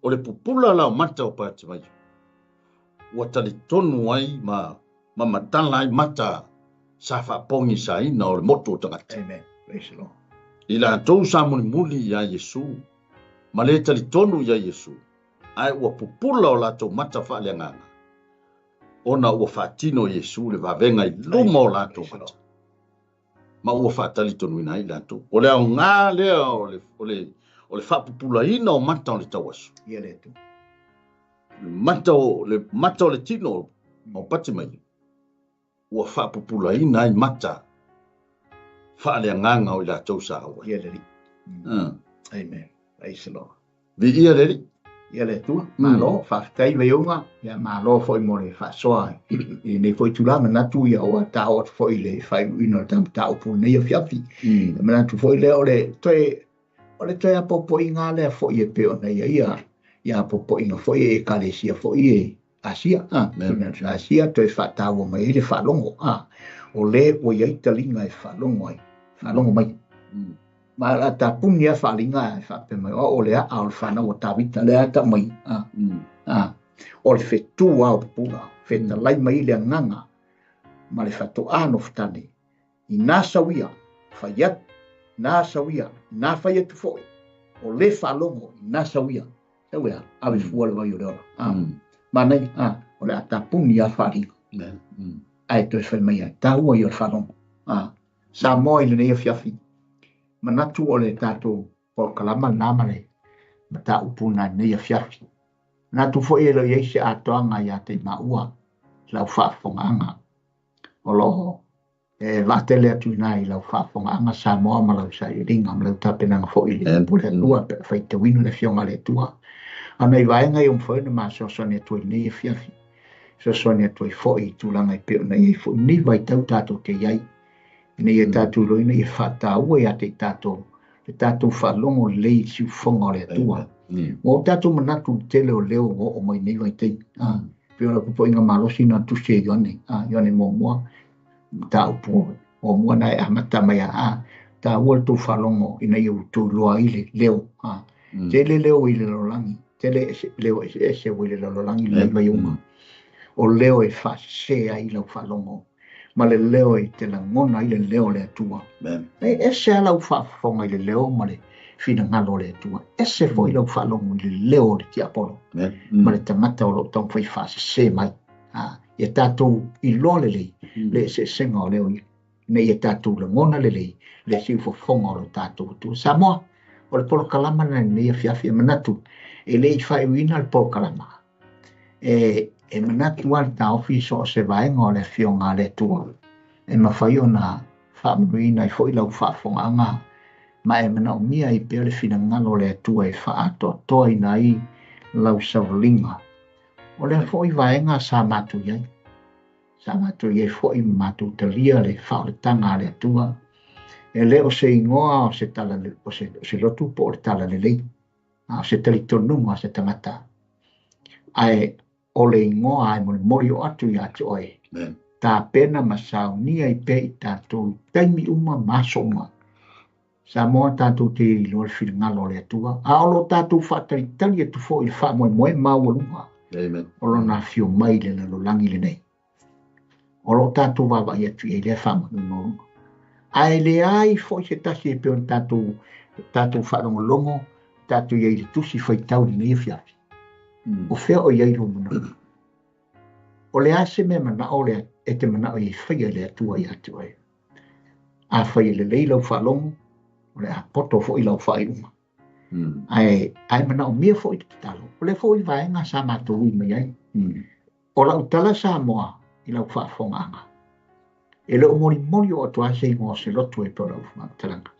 O le pupula la o mata o Patimaio, ua talitonu ai ma matala ai mata sa faapogi saina o le motu o tagata. Amen. Praise the Lord. I latou sa mulimuli iā Iesu, ma le talitonu iā Iesu, ae ua pupula o latou mata faaleagaga, ona ua faatino e Iesu le vavega i luma o latou mata, ma ua faatalitonuina ai latou. O le aoga lea o le, o le, o le faapupulaina o mata o le tauaso. Ia le Atua. Le mata o le, mata o le tino o Patimaio, ua faapupulaina ai mata faaleagaga o i latou sa auai. Ia le Alii. Amen. Praise the Lord. Viia le Alii. Ia le Atua. Malo, faafetai Vaiuga. Ia malo foi mo le faasoa i lenei foi tulaga. Manatu ia ua taoo atu foi i le faaiuina o le ta mataupu i lenei afiafi. E manatu foi lea o le toe o le toe apoapoaiga lea foi e pei ona ia ia ia apoapoaiga foi e ekalesia foi e Asia, Asia toe faataua mai ai le faalogo, o le ua i ai taliga e faalogo ai, faalogo mai. Ma la tapuni a faaliga e faapea mai, o le aa o le fanau a Tavita, le a tau mai, o le fetu a o pupula, fetalai mai le agaga ma le faatoa nofotane, inā sauia, fai atu, inā sauia, inā fai atu foi, o le faalogo, inā sauia, sau e a, ave fua le vai o le ola. Manaia, o le a tapuni a faaliga. Ae toe fai mai ai, taua ia o le faalogo. Samoa i lenei afiafi, manatu o le tatou polokalama lena ma le mataupu na lenei afiafi. Manatu foi e le o i ai se atoaga ia te i maua lau faafofogaaga. O loo e vaatele atu ina i lau faafofogaaga Samoa ma lau sailiiliga ma lau tapenaga foi i le upu a le Atua pe a faitauina le afioga a le Atua. A o nai vaega ia ua mafai ona masoasoani atu ai i lenei afiafi, fesoasoani atu ai foi i tulaga e pei ona i ai foi lenei vaitau tatou te i ai, ina ia tatou iloaina ia faataua ia te i tatou le tatou faalogo lelei i le siufofoga o le Atua. Ua o tatou manatu i le tele o leo ua oo mai nei vaitaimi. Pei o le pupuaiga malosi na tusi e Ioane, Ioane muamua, mataupu muamua na e amata mai a taua le tou faalogo ina ia outou iloa ai le leo. Tele leo i le lalolagi, tele leo eseese ua i le lalolagi lenei vaiuga. O leo e faasese ai lau faalogo ma le leo e te lagona ai le leo o le Atua. E ese lava lau faafofoga i le leo ma le finagalo o le Atua. Ese foi lau faalogo i le leo o le tiapolo ma le tagata o lo o taumafai faasese mai. Ia tatou iloa lelei le eseesega o leo ia, ina ia tatou lagona lelei le siufofoga o lo tatou Atua. Samoa, o le polokalama lena i lenei afiafi, e manatu e le i faaiuina le polokalama. E manatu lava le taofi so o se vaega o le afioga a le Atua e mafai ona faamanuiaina ai foi lau faafofogaaga ma e manaomia ai pea le finagalo o le Atua e faaatoatoaina ai lau savaliga. O lea foi vaega sa matou i ai. Sa matou i ai foi ma matou talia le faaolataga a le Atua. E le o se igoa o se tala, o se, o se lotu po o le tala lelei, a o se talitonuga o se tagata. Ae o le igoa e molimoli o atu ia te oe. Tapena ma saunia i pea i tatou i taimi uma ma aso uma. Samoa tatou te iloa le finagalo o le Atua, a o lo tatou faatalitali atu foi i le faamoemoe maualuga o lona afio mai i le lalolagi lenei. O lo o tatou vaavaai atu i ai lea faamoemoe maualuga. Ae leai foi se tasi e pei ona tatou, tatou faalogologo, tatou i ai i le tusi faitau i lenei afiafi. O fea o i ai lou manao? O le a se mea manao le, e te manao i ai faia e le Atua ia te oe? Afai e lelei lau faalogo, o le a poto foi lau faaiuga. Ae, ae manaomia foi le tatalo. O lea foi vaega sa matou ui mai ai. O lau tala Samoa, I lau faafofogaaga. E le o molimoli oo atu lava se igoa o se lotu e pei o lau faamatalaga,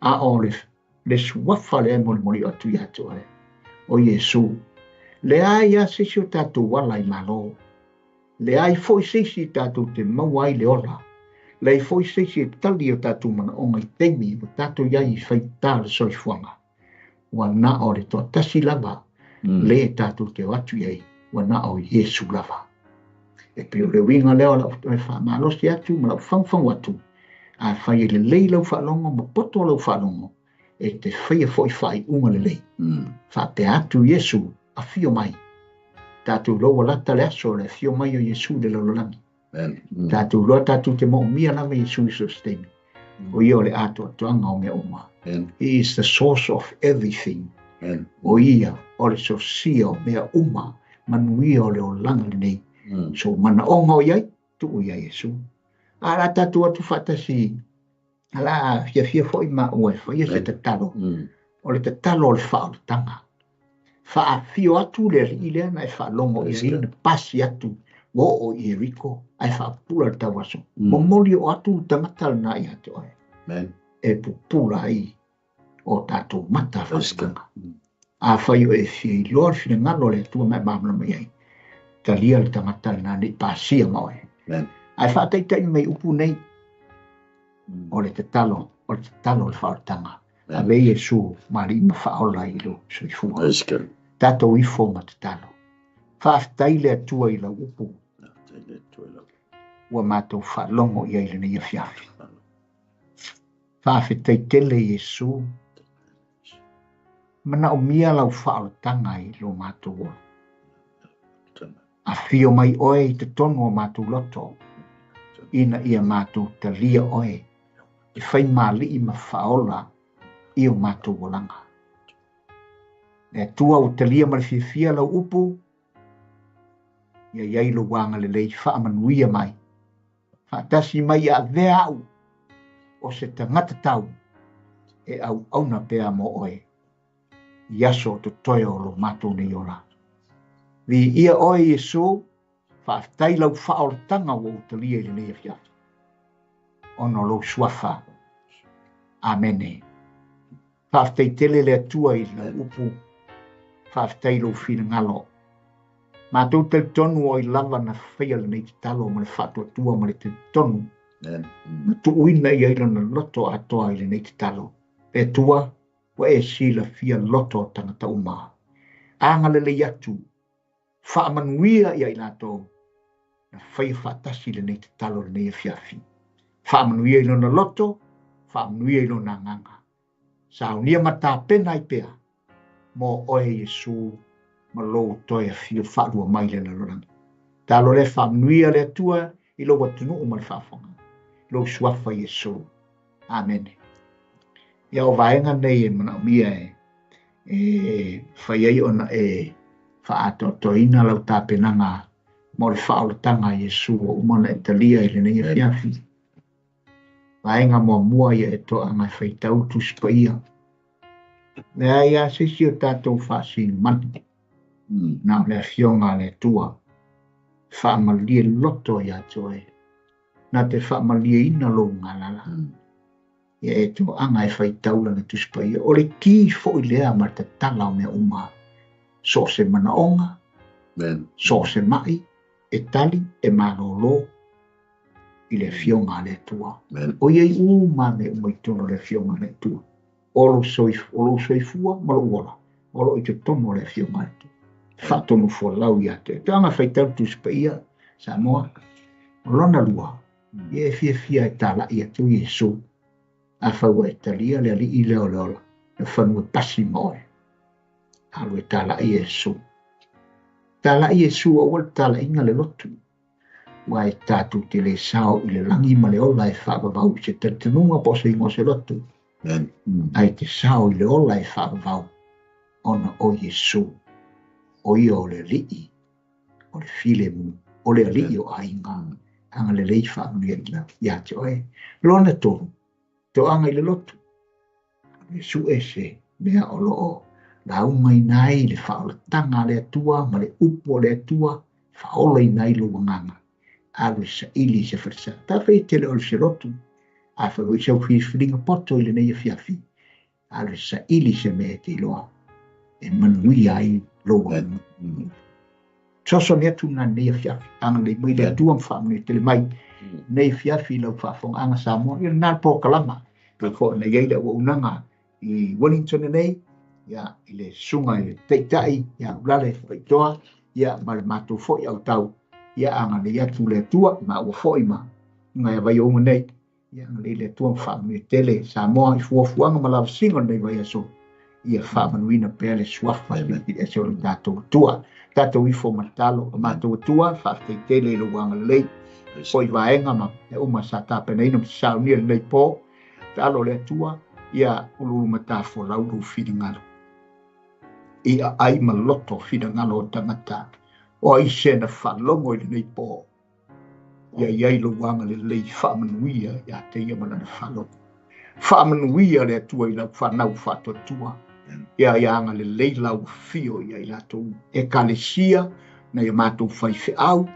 a o le suafa lea e molimoli atu ia te oe, o Iesu. Leai lava se isi o tatou ala i Malo, leai foi se isi tatou te maua ai le ola, leai foi se isi e tali o tatou manaoga i taimi ua tatou i ai i faigata o le soifuaga. Ua na o le toatasi lava le tatou te o atu i ai, ua na o Iesu lava. E pei o le uiga lea o lau toe faamalosi atu ma lau fagufagu atu, afai e lelei lau faalogo ma poto lau faalogo, e te faia foi faaiuga lelei. Faapea atu Iesu, afio mai. Tatou iloa ua lata le aso le afio mai o Iesu i le lalolagi. Tatou iloa tatou te moomia lava Iesu i so o se taimi. O ia o le atoatoaga o mea uma. He is the source of everything. O ia o le sosia o mea uma, manuia o le olaga lenei. So manaoga o i ai, tuu ia Iesu. A la tatou atu faatasi, a la fiafia foi maua e faia se tatalo. O le tatalo o le faaolataga. Faafio atu le alii lea na e faalogo i ai na pasi atu ua oo i Ieriko ae faapupula le tauaso. Momoli oo atu le tagata lena ia te oe. E pupula ai o tatou mata faasagaga. Afai o e fia iloa le finagalo o le Atua ma e malamalama i ai, talia le tagata lena nei pasia ma oe. Ae faataitai mai upu nei, o le tatalo, o le tatalo o le faaolataga. Ave Iesu ma alii ma faaola i lou soifua. Tatou ifo ma tatalo. Faafetai le Atua i lau upu. Ua matou faalogo i ai lenei afiafi. Faafetai tele Iesu. Manaomia lau faaolataga i lo matou ola. Afio mai oe i totonu o matou loto, ina ia matou talia oe e fai mali'i ma faaola i o matou olaga. Le Atua ua talia ma le fiafia lau upu, ia i ai lou agalelei faamanuia mai. Faatasi mai ia avea au o se tagata tau e auauna pea mo oe i aso o totoe o lo matou nei ola. Viia oe Iesu, faafetai lau faaolataga ua ou talia i lenei afiafi, ona o lou suafa. Amene. Faafetai tele le Atua i lau upu, faafetai lou finagalo. Matou talitonu o ai lava na faia lenei tatalo ma le faatuatua ma le talitonu na tuuina i ai lona loto atoa i lenei tatalo. Le Atua, ua e silafia loto o tagata uma. Agalelei atu, faamanuia ia i latou na faia faatasi lenei tatalo lenei afiafi. Faamanuia i lona loto, faamanuia i lona agaga. Saunia ma tapena ai pea mo oe Iesu ma lou toe afio faalua mai le lalolagi. Talo le faamanuia le Atua i lou atunuu ma le faafofoga. Lou suafa Iesu. Amene. Ia o vaega nei e manaomia e fai ai ona e faaatoatoaina lau tapenaga mo le faaolataga a Iesu ua uma ona e talia i lenei afiafi. Vaega muamua ia e toaga e faitau Tusi Paia. Leai lava se isi o tatou faasinumanu, na o le afioga a le Atua. Faamalie loto ia te oe, na te faamalieina lou galala. Ia e toaga e faitau lana Tusi Paia. O le ki foi lea ma le tatala o mea uma. So o se manaoga, so o se mai, e tali, e malolo i le afioga a le Atua. O ia i uma mea uma i totonu o le afioga a le Atua. O lou soifua ma lou ola, o loo i totonu o le afioga a le Atua. Faatonu folau ia te. Toaga faitau Tusi Paia, Samoa. O lona lua, ia e fiafia e talai atu Iesu. Afai ua e talia le alii lea o le ola, le fanua pasi ma oe. Alu e talai Iesu. Talai Iesu aua le talaiga le lotu. Ua e tatou te le sao i le lagi ma le ola e faavavau i se talitonuga po o se igoa o se lotu. Ae te sao i le ola e faavavau ona o Iesu. O ia o le alii, o le filemu, o le alii o aiga. Agalelei faamanuia ia te oe. Lona tolu, toaga i le lotu. Iesu e se mea o loo laugaina ai le faaolataga a le Atua ma le upu o le Atua, faaolaina ai lou agaga. Alu e saili i se falesa. Afai e te le o le se lotu, afai foi sau filifiliga poto i lenei afiafi, alu e saili se mea e te iloa e manuia ai lou aganuu. Fesoasoani atu lena i lenei afiafi. Agalelei mai le Atua ma faamanuia tele mai lenei afiafi i lau faafofogaaga Samoa. Ia lena le polokalama pei foi ona i ai le auaunaga i Wellington nei, ia, i le susuga i le Taitai ia Ulale Faitoa, ia, ma le matou foi autau, ia, agalelei atu le Atua maua foi ma ngai vaiouga nei, ia, agalelei le Atua ma faamanuia tele Samoa i fuafuaga ma lavasiga o lenei vaiaso, ia faamanuina pea le suafa ese o le tatou Atua. Tatou ifo ma tatalo o matou Atua, faafetai tele i lou agalelei foi vaega ma mea uma sa tapenaina ma saunia lenei po. Tatalo le Atua, ia uluulumatafolau lou finagalo i aai ma loto finagalo o tagata o ai se na faalogo i lenei po, ia i ai lou agalelei faamanuia ia te ia ma lana faalogo. Faamanuia le Atua i lau fanau faatuatua, ia ia agalelei lau afio ia i latou ekalesia, na ia matou faifeau,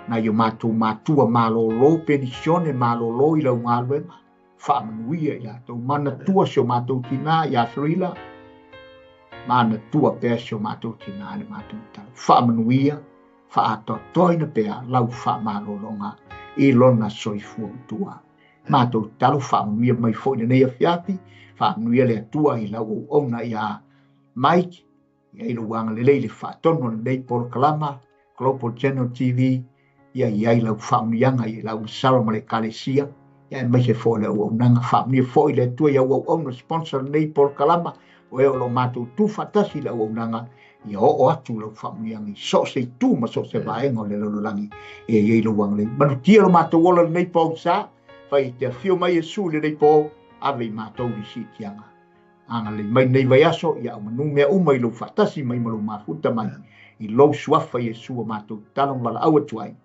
na ia matou matua malolo penisione malolo i lau galuega, faamanuia i latou. Manatua si o matou tinā ia Frila, manatua pea si o matou tinā le matou tala. Faamanuia, faaatoatoaina pea lau faamalologa i lona soifua matua. Matou tatalo faamanuia mai foi lenei afiafi, faamanuia le Atua i lau auauna ia Mike, ia i lou agalelei i le faatonu o lenei polokalama Global Channel TV, ia i ai lau faamanuiaga i lau masalo ma le ekalesia, ia aemaise foi le auaunaga. Faamanuia foi le Atua i au auauna sponsor lenei polokalama, o e o lo matou tu faatasi i le auaunaga, ia oo atu lau faamanuiaga i so o se itu ma so o se vaega o le lalolagi, ia i ai lou agalelei. Malutia lo matou ola lenei pogisa, fai i te afio mai Iesu i lenei po, ave i matou i siitiaga. Agalelei mai lenei vaiaso, ia aumanu mea uma i lou faatasi mai ma lou mafuta mai i lou suafa Iesu o matou tatalo ma valaau atu ai.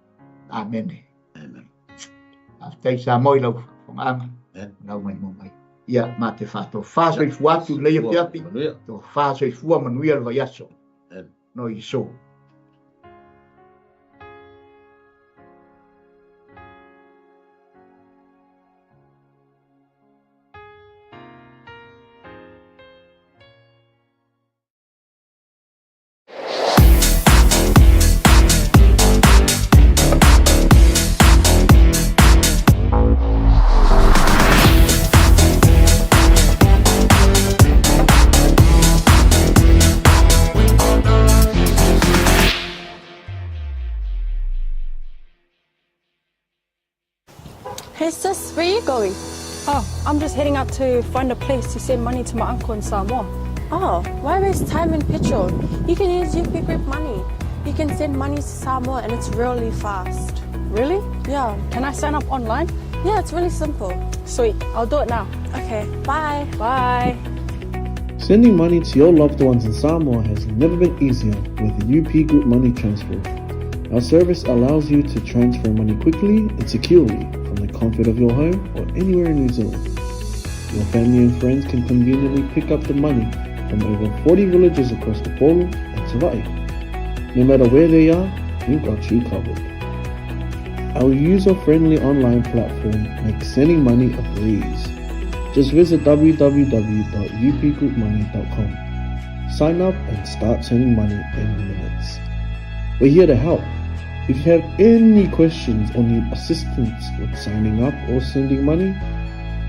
Amene. Amen. Faafetai Samoa i lau faafofogaaga, lau maimoa mai. Ia, ma te faatofā soifua atu lenei afiafi, tofā soifua manuia le vaiaso. No Iesu. Hey sis, where are you going? Oh, I'm just heading out to find a place to send money to my uncle in Samoa. Oh, why waste time and petrol? You can use UP Group Money. You can send money to Samoa and it's really fast. Really? Yeah. Can I sign up online? Yeah, it's really simple. Sweet, I'll do it now. Okay, bye. Bye. Sending money to your loved ones in Samoa has never been easier with UP Group Money Transfer. Our service allows you to transfer money quickly and securely from the comfort of your home or anywhere in New Zealand. Your family and friends can conveniently pick up the money from over 40 villages across the Upolu and Savaii. No matter where they are, we've got you covered. Our user-friendly online platform makes sending money a breeze. Just visit www.upgroupmoney.com. Sign up and start sending money in minutes. We're here to help. If you have any questions or need assistance with signing up or sending money,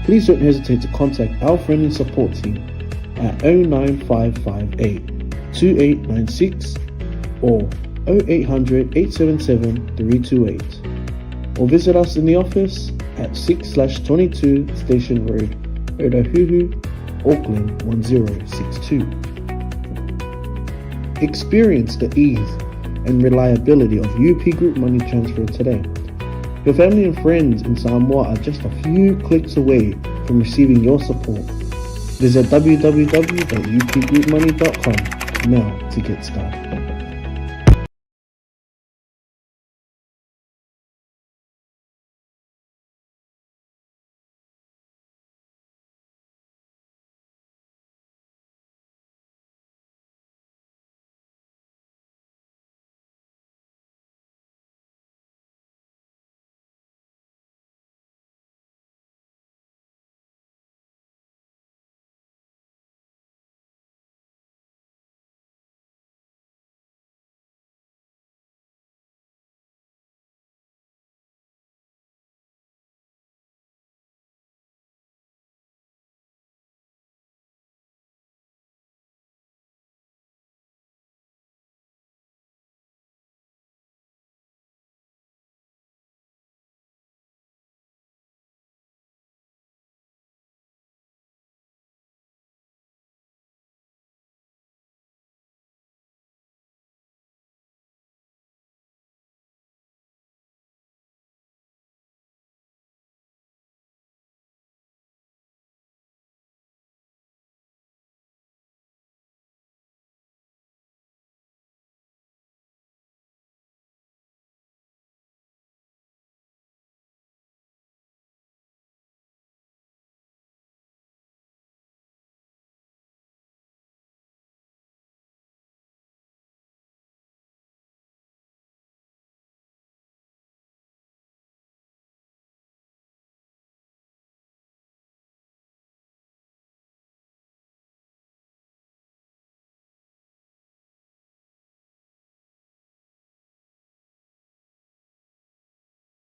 please don't hesitate to contact our friendly support team at 09558 2896 or 0800 877 328 or visit us in the office at 6/22 Station Road, Otahuhu, Auckland 1062. Experience the ease and reliability of UP Group Money Transfer today. Your family and friends in Samoa are just a few clicks away from receiving your support. Visit www.upgroupmoney.com now to get started.